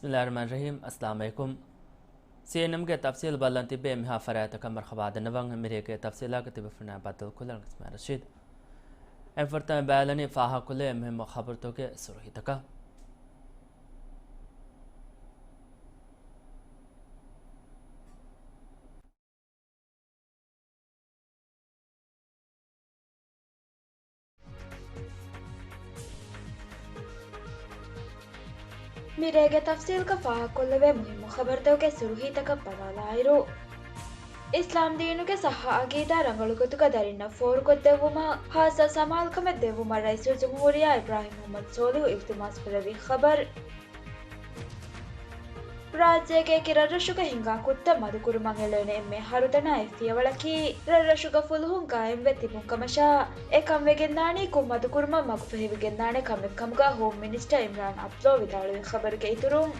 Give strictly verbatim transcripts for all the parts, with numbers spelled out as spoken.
ބިސްމިއްލާހިއްރަޙްމާނިއްރަޙީމް. އައްސަލާމު ޢަލައިކުމް. ސީއެންއެމްގެ ތަފްސީލް ބަލަން ތިއްބެވި މިހާ ފަރާތަކަށް މަރުޙަބާ ދަންނަވަން. މިރޭގެ ތަފްސީލާގަ ތިބޭފުޅުންނާ ބައްދަލުކޮށްލަން އިސްމާ ރަޝީދު. އެންފުރަތަމަ ބައިލަނީ ފާހަގަކޮށްލެވޭ މުހިއްމު ޚަބަރުތަކުގެ ސުރުޚީތަކަށް. މިރޭގެ ތަފްސީލްގަ ފާހަގަކޮށްލެވޭ މުހިއްމު ޚަބަރުތަކުގެ ސުރުޚީތަކަށް ބަލާލާއިރު، އިސްލާމް ދީނުގެ ޞައްޙަ ޢަޤީދާ ރަނގަޅު ގޮތުގަ ދަރިންނަށް ފޯރުކޮށްދެއްވުމަށް، ޚާއްޞަ ސަމާލުކަމެއް ދެއްވުމަށް ރައީސުލްޖުމްހޫރިއްޔާ އިބްރާހިމް މުޙައްމަދު ޞޯލިޙު އިލްތިމާސް ކުރެއްވި ޚަބަރު. ރާއްޖޭގެ އެކި ރަށްރަށުގަ ހިނގާ ކުށްތައް މަދުކުރުމަށް އެޅޭނެ އެންމެ ހަރުދަނާ އެއް ފިޔަވަޅަކީ، ރަށްރަށުގަ ފުލުހުން ގާއިމްވެ ތިބުން ކަމަށާ، އެކަން ވެގެންދާނީ ކުށް މަދުކުރުމަށް މަގުފަހިވެގެންދާނެ ކަމެއް ކަމުގަ ހޯމް މިނިސްޓަރ އިމްރާން ޢަބްދުﷲ ވިދާޅުވި ޚަބަރުގެ އިތުރުން.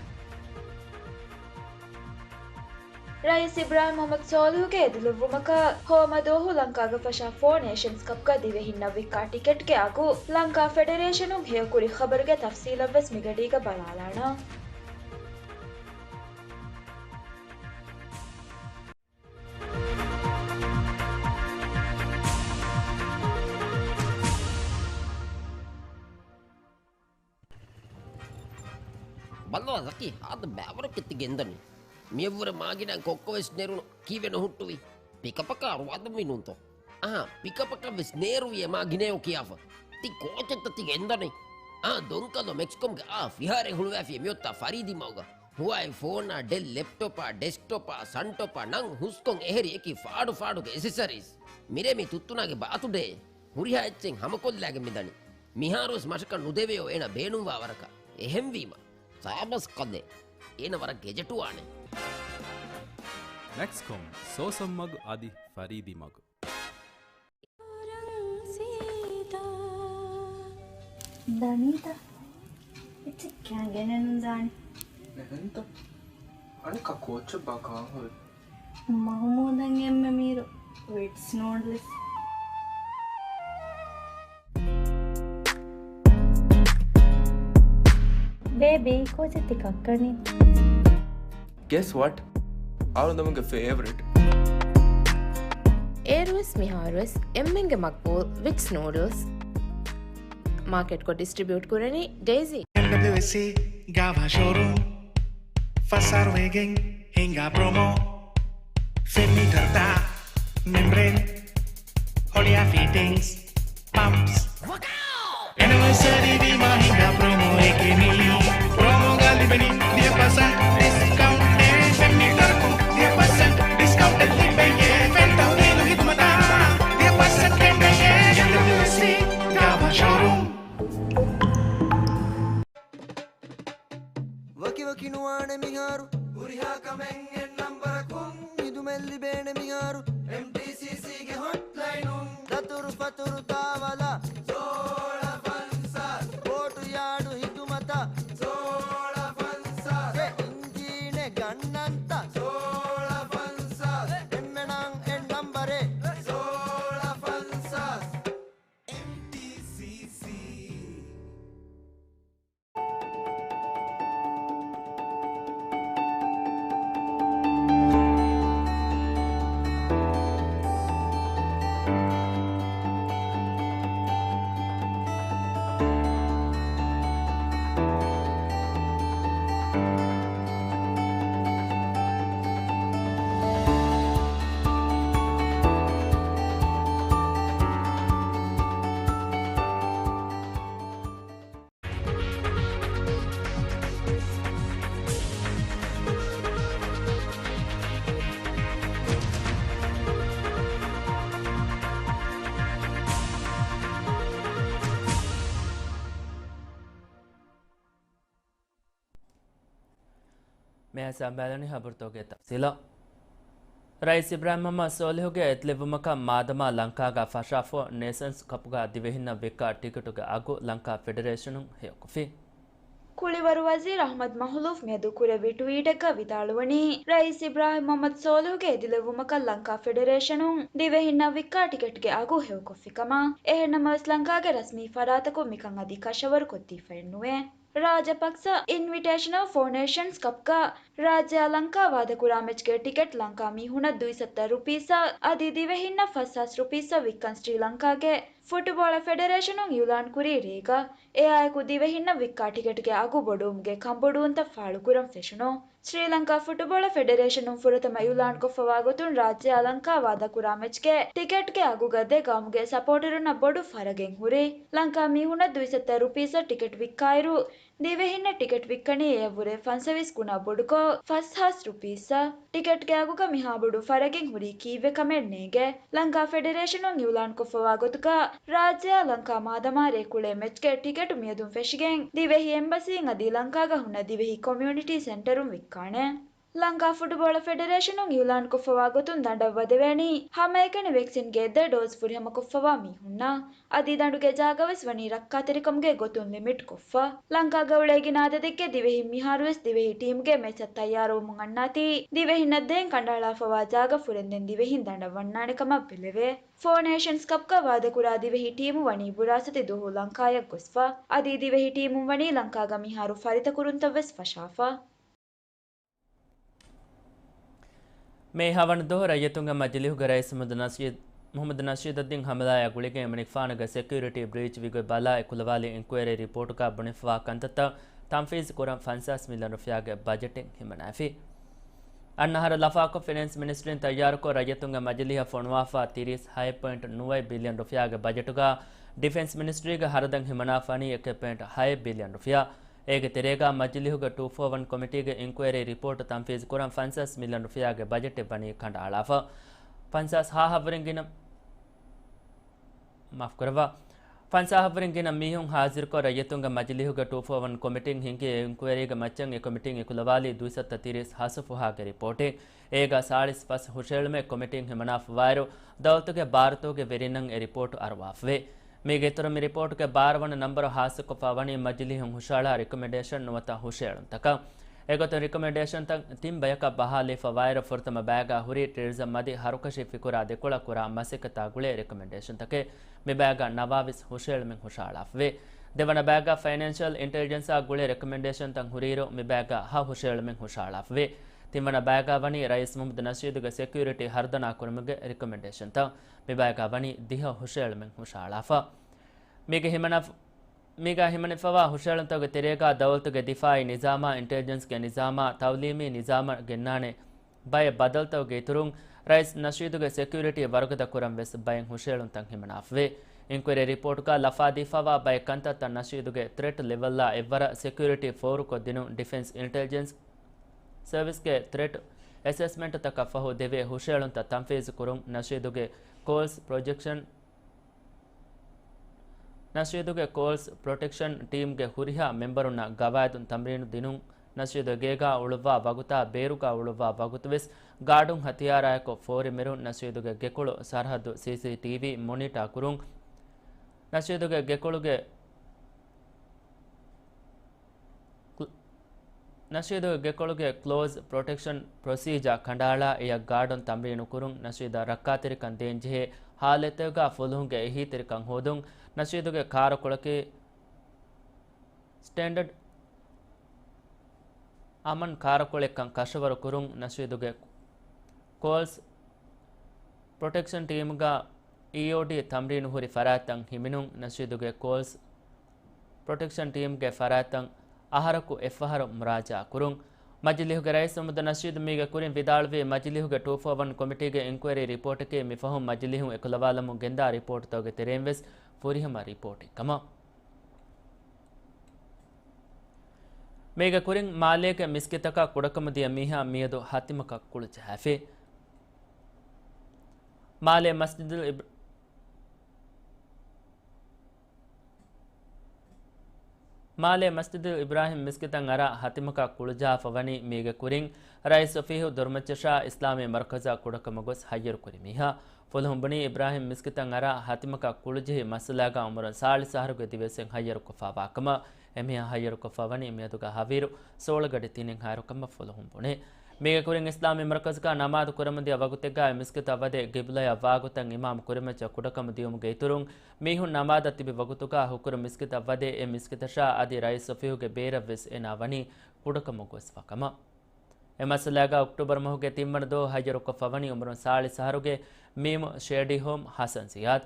ރައީސް އިބްރާހިމް މުޙައްމަދު ޞޯލިޙުގެ އެދުލެއްވުމަކަށް، ހޯމަ ދުވަހު ލަންކާގަ ފަށާ ފޯ ނޭޝަންސް ކަޕްގަ ދިވެހިންނަށް ވިއްކާ ޓިކެޓްގެ އަގު ލަންކާ ފެޑެރޭޝަނުން ހެޔޮކުރި ޚަބަރުގެ ތަފްސީލަށްވެސް މިގަޑީގަ ބަލާލާނަން. ބައްލަވާ ޒަކީ، ހާދަ ބައިވަރަކަށް ތި ގެންދަނީ. މިއަށްވުރެ މާގިނައިން ކޮއްކޮވެސް ނެރުނު، ކީއްވެ ނުހުއްޓުވީ؟ ޕިކަޕަކާ ރުވާދަންވީ ނޫންތޯ؟ އަހާ، ޕިކަޕަކަށްވެސް ނޭރުވިއޭ މާ ގިނައޭ ކިޔާފަ. ތި ކޯޗެއްތަ ތި ގެންދަނީ؟ އާ، ދޮންކަލޯ މެކްސްކޮމްގެ އާ ފިހާރައެއް ހުޅުވާފިޔޭ މިއޮތާ ފަރީދީ މަގުގަ. ހުވާއި ފޯނާ، ޑެލް ލެޕްޓޮޕާ، ޑެސްކްޓޮޕާ، ސަންޓޮޕާ ނަން ހުސްކޮން އެހެރި އެކި ފާޑު ފާޑުގެ އެސެސަރީސް. މިރޭ މީ ތުއްތުނާގެ ބާތުޑޭ. ހުރިހާ އެއްޗެއް ހަމަކޮށްލާގެން މިދަނީ. މިހާރުވެސް މަށަކަށް ނުދެވެޔޯ އޭނަ ބޭނުންވާ ވަރަކަށް. އެހެންވީމަ، ސާބަސް ކަލޭ. އޭނަ ވަރަށް ގެޖެޓުވާނެ. މެކްސްކޮމް، ސޯސަން މަގު އަދި ފަރީދީ މަގު. ދަނީތަ؟ އެއްޗެއް ކިޔާން ގެނެއްނުދާނެ. އެހެންތަ؟ އަނެއްކާ ކޯއްޗެއްބާ ކާން ހުރީ؟ މަހުމޫދަށް އެންމެ މީރު ވިޓްސް ނޫޑްލްސް. ބޭބީ، ކޯޗެއް ތި ކައްކަނީ؟ Guess what? އަޅުގަނޑުގެ ފޭވަރިޓް. އޭރުވެސް މިހާރުވެސް އެންމެންގެ މަގްބޫލް ވިޓްސް ނޫޑްލްސް. މާކެޓްކޮށް ޑިސްޓްރިބިއުޓް ކުރަނީ ޑޭޒީ. އެމްޑަބްލިއުއެސްސީ ގާވާ ޝޯރޫމް. ފަސް އަހަރު ވެގެން ހިނގާ ޕްރޮމޯ. ފެންނިޓަރުތައް، މެމްބްރޭން، ހޮޅިއާ ފިޓިންގްސް، ޕަމްޕްސް. އެނިވަރސަރީ ވީމާ ހިނގާ ޕްރޮމޯއެކޭ މީ. ޕްރޮމޯގަ ލިބެނީ ދިހަ ޕަސެންޓް ޑިސްކައުންޓެއް. ފެންނިޓަރަކުން ދިހަ ޕަސެންޓް ޑިސްކައުންޓެއް ލިބެޔޭ. ފެން ތަހުލީލު ހިދުމަތާ ދިހަ ޕަސެންޓް ކެނޑެޔޭ. އެމްޑަބްލިއުއެސްސީ ގާވާ ޝޯރޫމް. ވަކިވަކި ނުވާނެ މިހާރު. ހުރިހާ ކަމެއް އެއް ނަންބަރަކުން. ހިދުމަތް ލިބޭނެ މިހާރު. އެމްޓީސީސީގެ ހޮޓްލައިނުން. ދަތުރު ފަތުރު ތާވަލަށް. ސޯޅަ ފަންސާސް. ބޯޓު ޔާޑު ހިދުމަތަށް. ސޯޅަ ފަންސާސް. އެ އިންޖީނެއް ގަންނަންތަ؟ ސޯޅަ ފަންސާސް. އެންމެނަށް އެއް ނަންބަރެއް. ސޯޅަ ފަންސާސް. އެމްޓީސީސީ. މިއަށް ސަމާލުން ހަބަރުތަކުގެ ތަފްސީލަށް. ރައީސް އިބްރާހިމް މުޙައްމަދު ޞޯލިޙުގެ އެދުލެއްވުމަކަށް މާދަމާ ލަންކާގަ ފަށާފަ ނޭޝަންސް ކަޕްގަ ދިވެހިންނަށް ވިއްކާ ޓިކެޓުގެ އަގު ލަންކާ ފެޑެރޭޝަނުން ހެޔޮކޮށްފި. ކުޅިވަރު ވަޒީރު އަޙްމަދު މަހުލޫފް މިއަދު ކުރެއްވި ޓްވީޓެއްގަ ވިދާޅުވަނީ، ރައީސް އިބްރާހިމް މުޙައްމަދު ޞޯލިޙުގެ އެދުލެއްވުމަކަށް ލަންކާ ފެޑެރޭޝަނުން ދިވެހިންނަށް ވިއްކާ ޓިކެޓްގެ އަގު ހެޔޮކޮށްފި ކަމަށް. އެހެންނަމަވެސް، ލަންކާގެ ރަސްމީ ފަރާތަކުން މިކަން އަދި ކަށަވަރު ކޮށްދީފައެއް ނުވޭ. ރާޖަޕަކްސަ އިންވިޓޭޝަނަލް ފޯ ނޭޝަންސް ކަޕްގަ ރާއްޖެއަށް ލަންކާ ވާދަކުރާ މެޗްގެ ޓިކެޓް ލަންކާ މީހުނަށް ދުއިސައްތަ ރުޕީސްއަށް އަދި ދިވެހިންނަށް ފަސްހާސް ރުޕީސްއަށް ވިއްކަން ސްރީލަންކާގެ ފުޓުބޯޅަ ފެޑެރޭޝަނުން އިއުލާންކުރީ ރޭގަ. އެއާއެކު ދިވެހިންނަށް ވިއްކާ ޓިކެޓްގެ އަގު ބޮޑުވުމުގެ ކަންބޮޑުވުންތައް ފާޅުކުރަން ފެށުނު. ސްރީލަންކާ ފުޓުބޯޅަ ފެޑެރޭޝަނުން ފުރަތަމަ އިއުލާންކޮށްފަވާ ގޮތުން ރާއްޖެއާ ލަންކާ ވާދަކުރާ މެޗްގެ ޓިކެޓްގެ އަގުގަ ދެ ގައުމުގެ ސަޕޯޓަރުންނަށް ބޮޑު ފަރަގެއް ހުރި. ލަންކާ މީހުންނަށް ދުއިސައްތަ ރުޕީސްއަށް ޓިކެޓް ވިއްކާއިރު، ދިވެހިންނަށް ޓިކެޓް ވިއްކަނީ އެއަށްވުރެ ފަންސަވީސް ގުނާ ބޮޑުކޮށް، ފަސްހާސް ރުޕީސްއަށް. ޓިކެޓްގެ އަގުގަ މިހާބޮޑު ފަރަގެއް ހުރީ ކީއްވެ ކަމެއް ނޭނގެ. ލަންކާ ފެޑެރޭޝަނުން އިއުލާންކޮށްފަވާ ގޮތުގަ، ރާއްޖެއާ ލަންކާ މާދަމާ ރޭކުޅޭ މެޗްގެ ޓިކެޓު މިއަދުން ފެށިގެން، ދިވެހި އެމްބަސީން އަދި ލަންކާގަ ހުންނަ ދިވެހި ކޮމިއުނިޓީ ސެންޓަރުން ވިއްކާނެ. ލަންކާ ފުޓުބޯޅަ ފެޑެރޭޝަނުން އިއުލާންކޮށްފަވާ ގޮތުން ދަނޑަށް ވަދެވޭނީ ހަމައެކަނި ވެކްސިންގެ ދެ ޑޯޒް ފުރިހަމަކޮށްފަވާ މީހުންނަށް. އަދި ދަނޑުގެ ޖާގަވެސް ވަނީ ރައްކާތެރިކަމުގެ ގޮތުން ލިމިޓްކޮށްފަ. ލަންކާގަ އުޅޭ ގިނަ އަދަދެއްގެ ދިވެހިން މިހާރުވެސް ދިވެހި ޓީމުގެ މެޗަށް ތައްޔާރުވަމުން އަންނާތީ، ދިވެހިންނަށް ދޭން ކަނޑައަޅާފަވާ ޖާގަ ފުރެންދެން ދިވެހިން ދަނޑަށް ވަންނާނެ ކަމަށް ބެލެވޭ. ފޯ ނޭޝަންސް ކަޕްގަ ވާދަކުރާ ދިވެހި ޓީމު ވަނީ ވިރާސަތީ ދުވަހު ލަންކާޔަށް ގޮސްފަ. އަދި ދިވެހި ޓީމުން ވަނީ ލަންކާގަ މިހާރު ފަރިތަކުރުންތައް ވެސް ފަށާފަ. މޭ ހަވަނަ ދުވަހު ރައްޔިތުންގެ މަޖިލީހުގެ ރައީސް މުހައްމަދު ނަޝީދު، މުހައްމަދު ނަޝީދުއްދީން ހަމަލާއާ ގުޅިގެން އެމަނިކުފާނުގެ ސެކިއުރިޓީ ބްރީޗް ވިގޮތް ބަލާ އެކުލަވާލި އިންކުއަރީ ރިޕޯޓުގަ ބުނެފަވާ ކަންތައްތައް ތަންފީޒު ކުރަން ފަންސާސް މިލިއަން ރުފިޔާގެ ބަޖެޓެއް ހިމަނާފި. އަންނަ އަހަރު ލަފާކޮށް، ފިނޭންސް މިނިސްޓްރީން ތައްޔާރުކޮށް، ރައްޔިތުންގެ މަޖިލީހަށް ފޮނުވާފަ ތިރީސް ހައެއް ޕޮއިންޓް ނުވައެއް ބިލިއަން ރުފިޔާގެ ބަޖެޓުގަ ޑިފެންސް މިނިސްޓްރީގެ ހަރަދަށް ހިމަނާފަ ވަނީ އެކެއް ޕޮއިންޓް ހައެއް ބިލިއަން ރުފިޔާ. އޭގެ ތެރޭގަ މަޖިލީހުގެ ޓޫ ފޯ ވަން ކޮމިޓީގެ އިންކުއަރީ ރިޕޯޓު ތަންފީޒު ކުރަން ފަންސާސް މިލިއަން ރުފިޔާގެ ބަޖެޓެއް ވަނީ ކަނޑައަޅާފަ. ފަންސާސް ހާހަށްވުރެން ގިނަ، މާފުކުރައްވާ. ފަންސާހަށްވުރެން ގިނަ މީހުން ހާޒިރުކޮށް، ރައްޔިތުންގެ މަޖިލީހުގެ ޓޫ ފޯ ވަން ކޮމިޓީން ހިންގި އެ އިންކުއަރީގެ މައްޗަށް އެ ކޮމިޓީން އެކުލަވާލީ ދުއިސައްތަ ތިރީސް ހަސަފުހާގެ ރިޕޯޓެއް. އޭގަ ސާޅީސް ފަސް ހުށައެޅުމެއް ކޮމިޓީން ހިމަނާފަވާއިރު، ދައުލަތުގެ ބާރުތޯގެ ވެރިންނަށް އެ ރިޕޯޓު އަރުވާފަވޭ. މީގެ އިތުރުން މި ރިޕޯޓުގެ ބާރަ ވަނަ ނަންބަރު ހާއްސަކޮށްފަ ވަނީ މަޖިލީހުން ހުށައަޅާ ރިކޮމެންޑޭޝަން ނުވަތަ ހުށައެޅުންތަކަށް. އެގޮތުން ރިކޮމެންޑޭޝަންތައް ތިން ބަޔަކަށް ބަހާލެވިފަވާއިރު، ފުރަތަމަ ބައިގަ ހުރީ ޓިއުރިޒަމް އަދި ހަރުކަށި ފިކުރާ ދެކޮޅަށް ކުރާ މަސައްކަތާ ގުޅޭ ރިކޮމެންޑޭޝަންތަކެއް. މި ބައިގަ ނަވާވީސް ހުށައެޅުމެއް ހުށައަޅާފަވޭ. ދެވަނަ ބައިގަ ފައިނޭންޝަލް އިންޓެލިޖެންސާ ގުޅޭ ރެކޮމެންޑޭޝަންތައް ހުރިއިރު، މި ބައިގަ ހަ ހުށައެޅުމެއް ހުށައަޅާފަވޭ. ތިންވަނަ ބައިގަ ވަނީ ރައީސް މުހައްމަދު ނަޝީދުގެ ސެކިއުރިޓީ ހަރުދަނާ ކުރުމުގެ ރެކޮމެންޑޭޝަންތައް. މި ބައިގަ ވަނީ ދިހަ ހުށައެޅުމެއް ހުށައަޅާފަ. މީގެ ހިމަނާ-، މީގަ ހިމަނިފަވާ ހުށައެޅުންތަކުގެ ތެރޭގަ ދައުލަތުގެ ދިފާއީ ނިޒާމާ، އިންޓެލިޖެންސްގެ ނިޒާމާ، ތައުލީމީ ނިޒާމަށް ގެންނާނެ ބައެއް ބަދަލުތަކުގެ އިތުރުން، ރައީސް ނަޝީދުގެ ސެކިއުރިޓީ ވަރުގަދަ ކުރަން ވެސް ބައެއް ހުށައެޅުންތައް ހިމަނާފަވޭ. އިންކުއަރީ ރިޕޯޓުގަ ލަފާދީފަވާ ބައެއް ކަންތައްތައް ނަޝީދުގެ ތްރެޓް ލެވެލްއާ އެއްވަރަށް ސެކިއުރިޓީ ފޯރުކޮށްދިނުން، ޑިފެންސް އިންޓެލިޖެންސް ސަރވިސްގެ ތްރެޓް އެސެސްމަންޓްތަކަށް ފަހު ދެވޭ ހުށައެޅުންތައް ތަންފީޒު ކުރުން، ނަޝީދުގެ ކޯލްސް ޕްރޮޖެކްޝަން ނަޝީދުގެ ކޯލްސް ޕްރޮޓެކްޝަން ޓީމްގެ ހުރިހާ މެމްބަރުންނަށް ގަވާއިދުން ތަމްރީނު ދިނުން، ނަޝީދު ގޭގާ އުޅުއްވާ ވަގުތާ ބޭރުގާ އުޅުއްވާ ވަގުތުވެސް ގާޑުން ހަތިޔާރާއެކު ފޯރިމިރުން، ނަޝީދުގެ ގެކޮޅު ސަރަހައްދު ސީސީޓީވީ މޮނިޓާ ކުރުން، ނަޝީދުގެ ގެކޮޅުގެ ކްލ-، ނަޝީދުގެ ގެކޮޅުގެ ކްލޯޒް ޕްރޮޓެކްޝަން ޕްރޮސީޖާ ކަނޑައަޅާ، އެޔަށް ގާޑުން ތަމްރީނު ކުރުން، ނަޝީދަށް ރައްކާތެރިކަން ދޭންޖެހޭ ހާލަތެއްގަ ފުލުހުންގެ އެހީތެރިކަން ހޯދުން، ނަޝީދުގެ ކާރަކޮޅަކީ ސްޓޭންޑަޑް އަމަން ކާރަކޮޅެއްކަން ކަށަވަރު ކުރުން، ނަޝީދުގެ ކޯލްސް ޕްރޮޓެކްޝަން ޓީމްގަ އީއޯޑީ ތަމްރީނު ހުރި ފަރާތްތައް ހިމެނުން، ނަޝީދުގެ ކޯލްސް ޕްރޮޓެކްޝަން ޓީމްގެ ފަރާތްތައް އަހަރަކު އެއްފަހަރު މުރާޖައާ ކުރުން. މަޖިލީހުގެ ރައީސް މުހައްމަދު ނަޝީދު މީގެ ކުރިން ވިދާޅުވީ، މަޖިލީހުގެ ޓޫ ފޯ ވަން ކޮމިޓީގެ އިންކުއަރީ ރިޕޯޓަކީ މިފަހުން މަޖިލީހުން އެކުލަވާލަމުން ގެންދާ ރިޕޯޓުތަކުގެ ތެރެއިން ވެސް ފުރިހަމަ ރިޕޯޓެއް ކަމަށް. މީގެ ކުރިން މާލޭގެ މިސްކިތަކަށް ކުޑަކަމުދިޔަ މީހާ މިއަދު ހަތިމަކަށް ކުޅުޖަހާފި. މާލޭ މަސްޖިދުލް އިބް-، މާލޭ މަސްޖިދުލް އިބްރާހިމް މިސްކިތަށް އަރާ ހަތިމަކަށް ކުޅުޖަހާފަ ވަނީ މީގެ ކުރިން ރައީސް ސޮފީހު ދޮރުމައްޗަށާ އިސްލާމީ މަރުކަޒަށް ކުޑަކަމަށް ގޮސް ހައްޔަރުކުރި މީހާ. ފުލުހުން ބުނީ އިބްރާހިމް މިސްކިތަށް އަރާ ހަތިމަކަށް ކުޅުޖެހި މައްސަލާގަ އުމުރުން ސާޅީސް އަހަރުގެ ދިވެއްސެއް ހައްޔަރުކޮށްފަވާ ކަމަށް. އެމީހާ ހައްޔަރުކޮށްފަ ވަނީ މިއަދުގަ ހަވީރު ސޯޅަ ގަޑި ތިނެއް އަހަރު ކަމަށް ފުލުހުން ބުނޭ. މީގެ ކުރިން އިސްލާމީ މަރުކަޒުގަ ނަމާދު ކުރަމުންދިޔަ ވަގުތެއްގައި މިސްކިތަށް ވަދެ ގިބްލަޔަށް ވާގޮތަށް އިމާމް ކުރިމައްޗަށް ކުޑަކަމު ދިޔުމުގެ އިތުރުން، މީހުން ނަމާދަށް ތިބި ވަގުތުގަ ހުކުރު މިސްކިތަށް ވަދެ އެ މިސްކިތަށާ އަދި ރައީސް އޮފީހުގެ ބޭރަށްވެސް އޭނާ ވަނީ ކުޑަކަމުން ގޮސްފަ ކަމަށް. އެ މައްސަލާގަ އޮކްޓޫބަރު މަހުގެ ތިންވަނަ ދުވަހު ހައްޔަރުކޮށްފަ ވަނީ އުމުރުން ސާޅީސް އަހަރުގެ މީމު ޝޭޑީ ހޯމް ހަސަން ޒިޔާދް.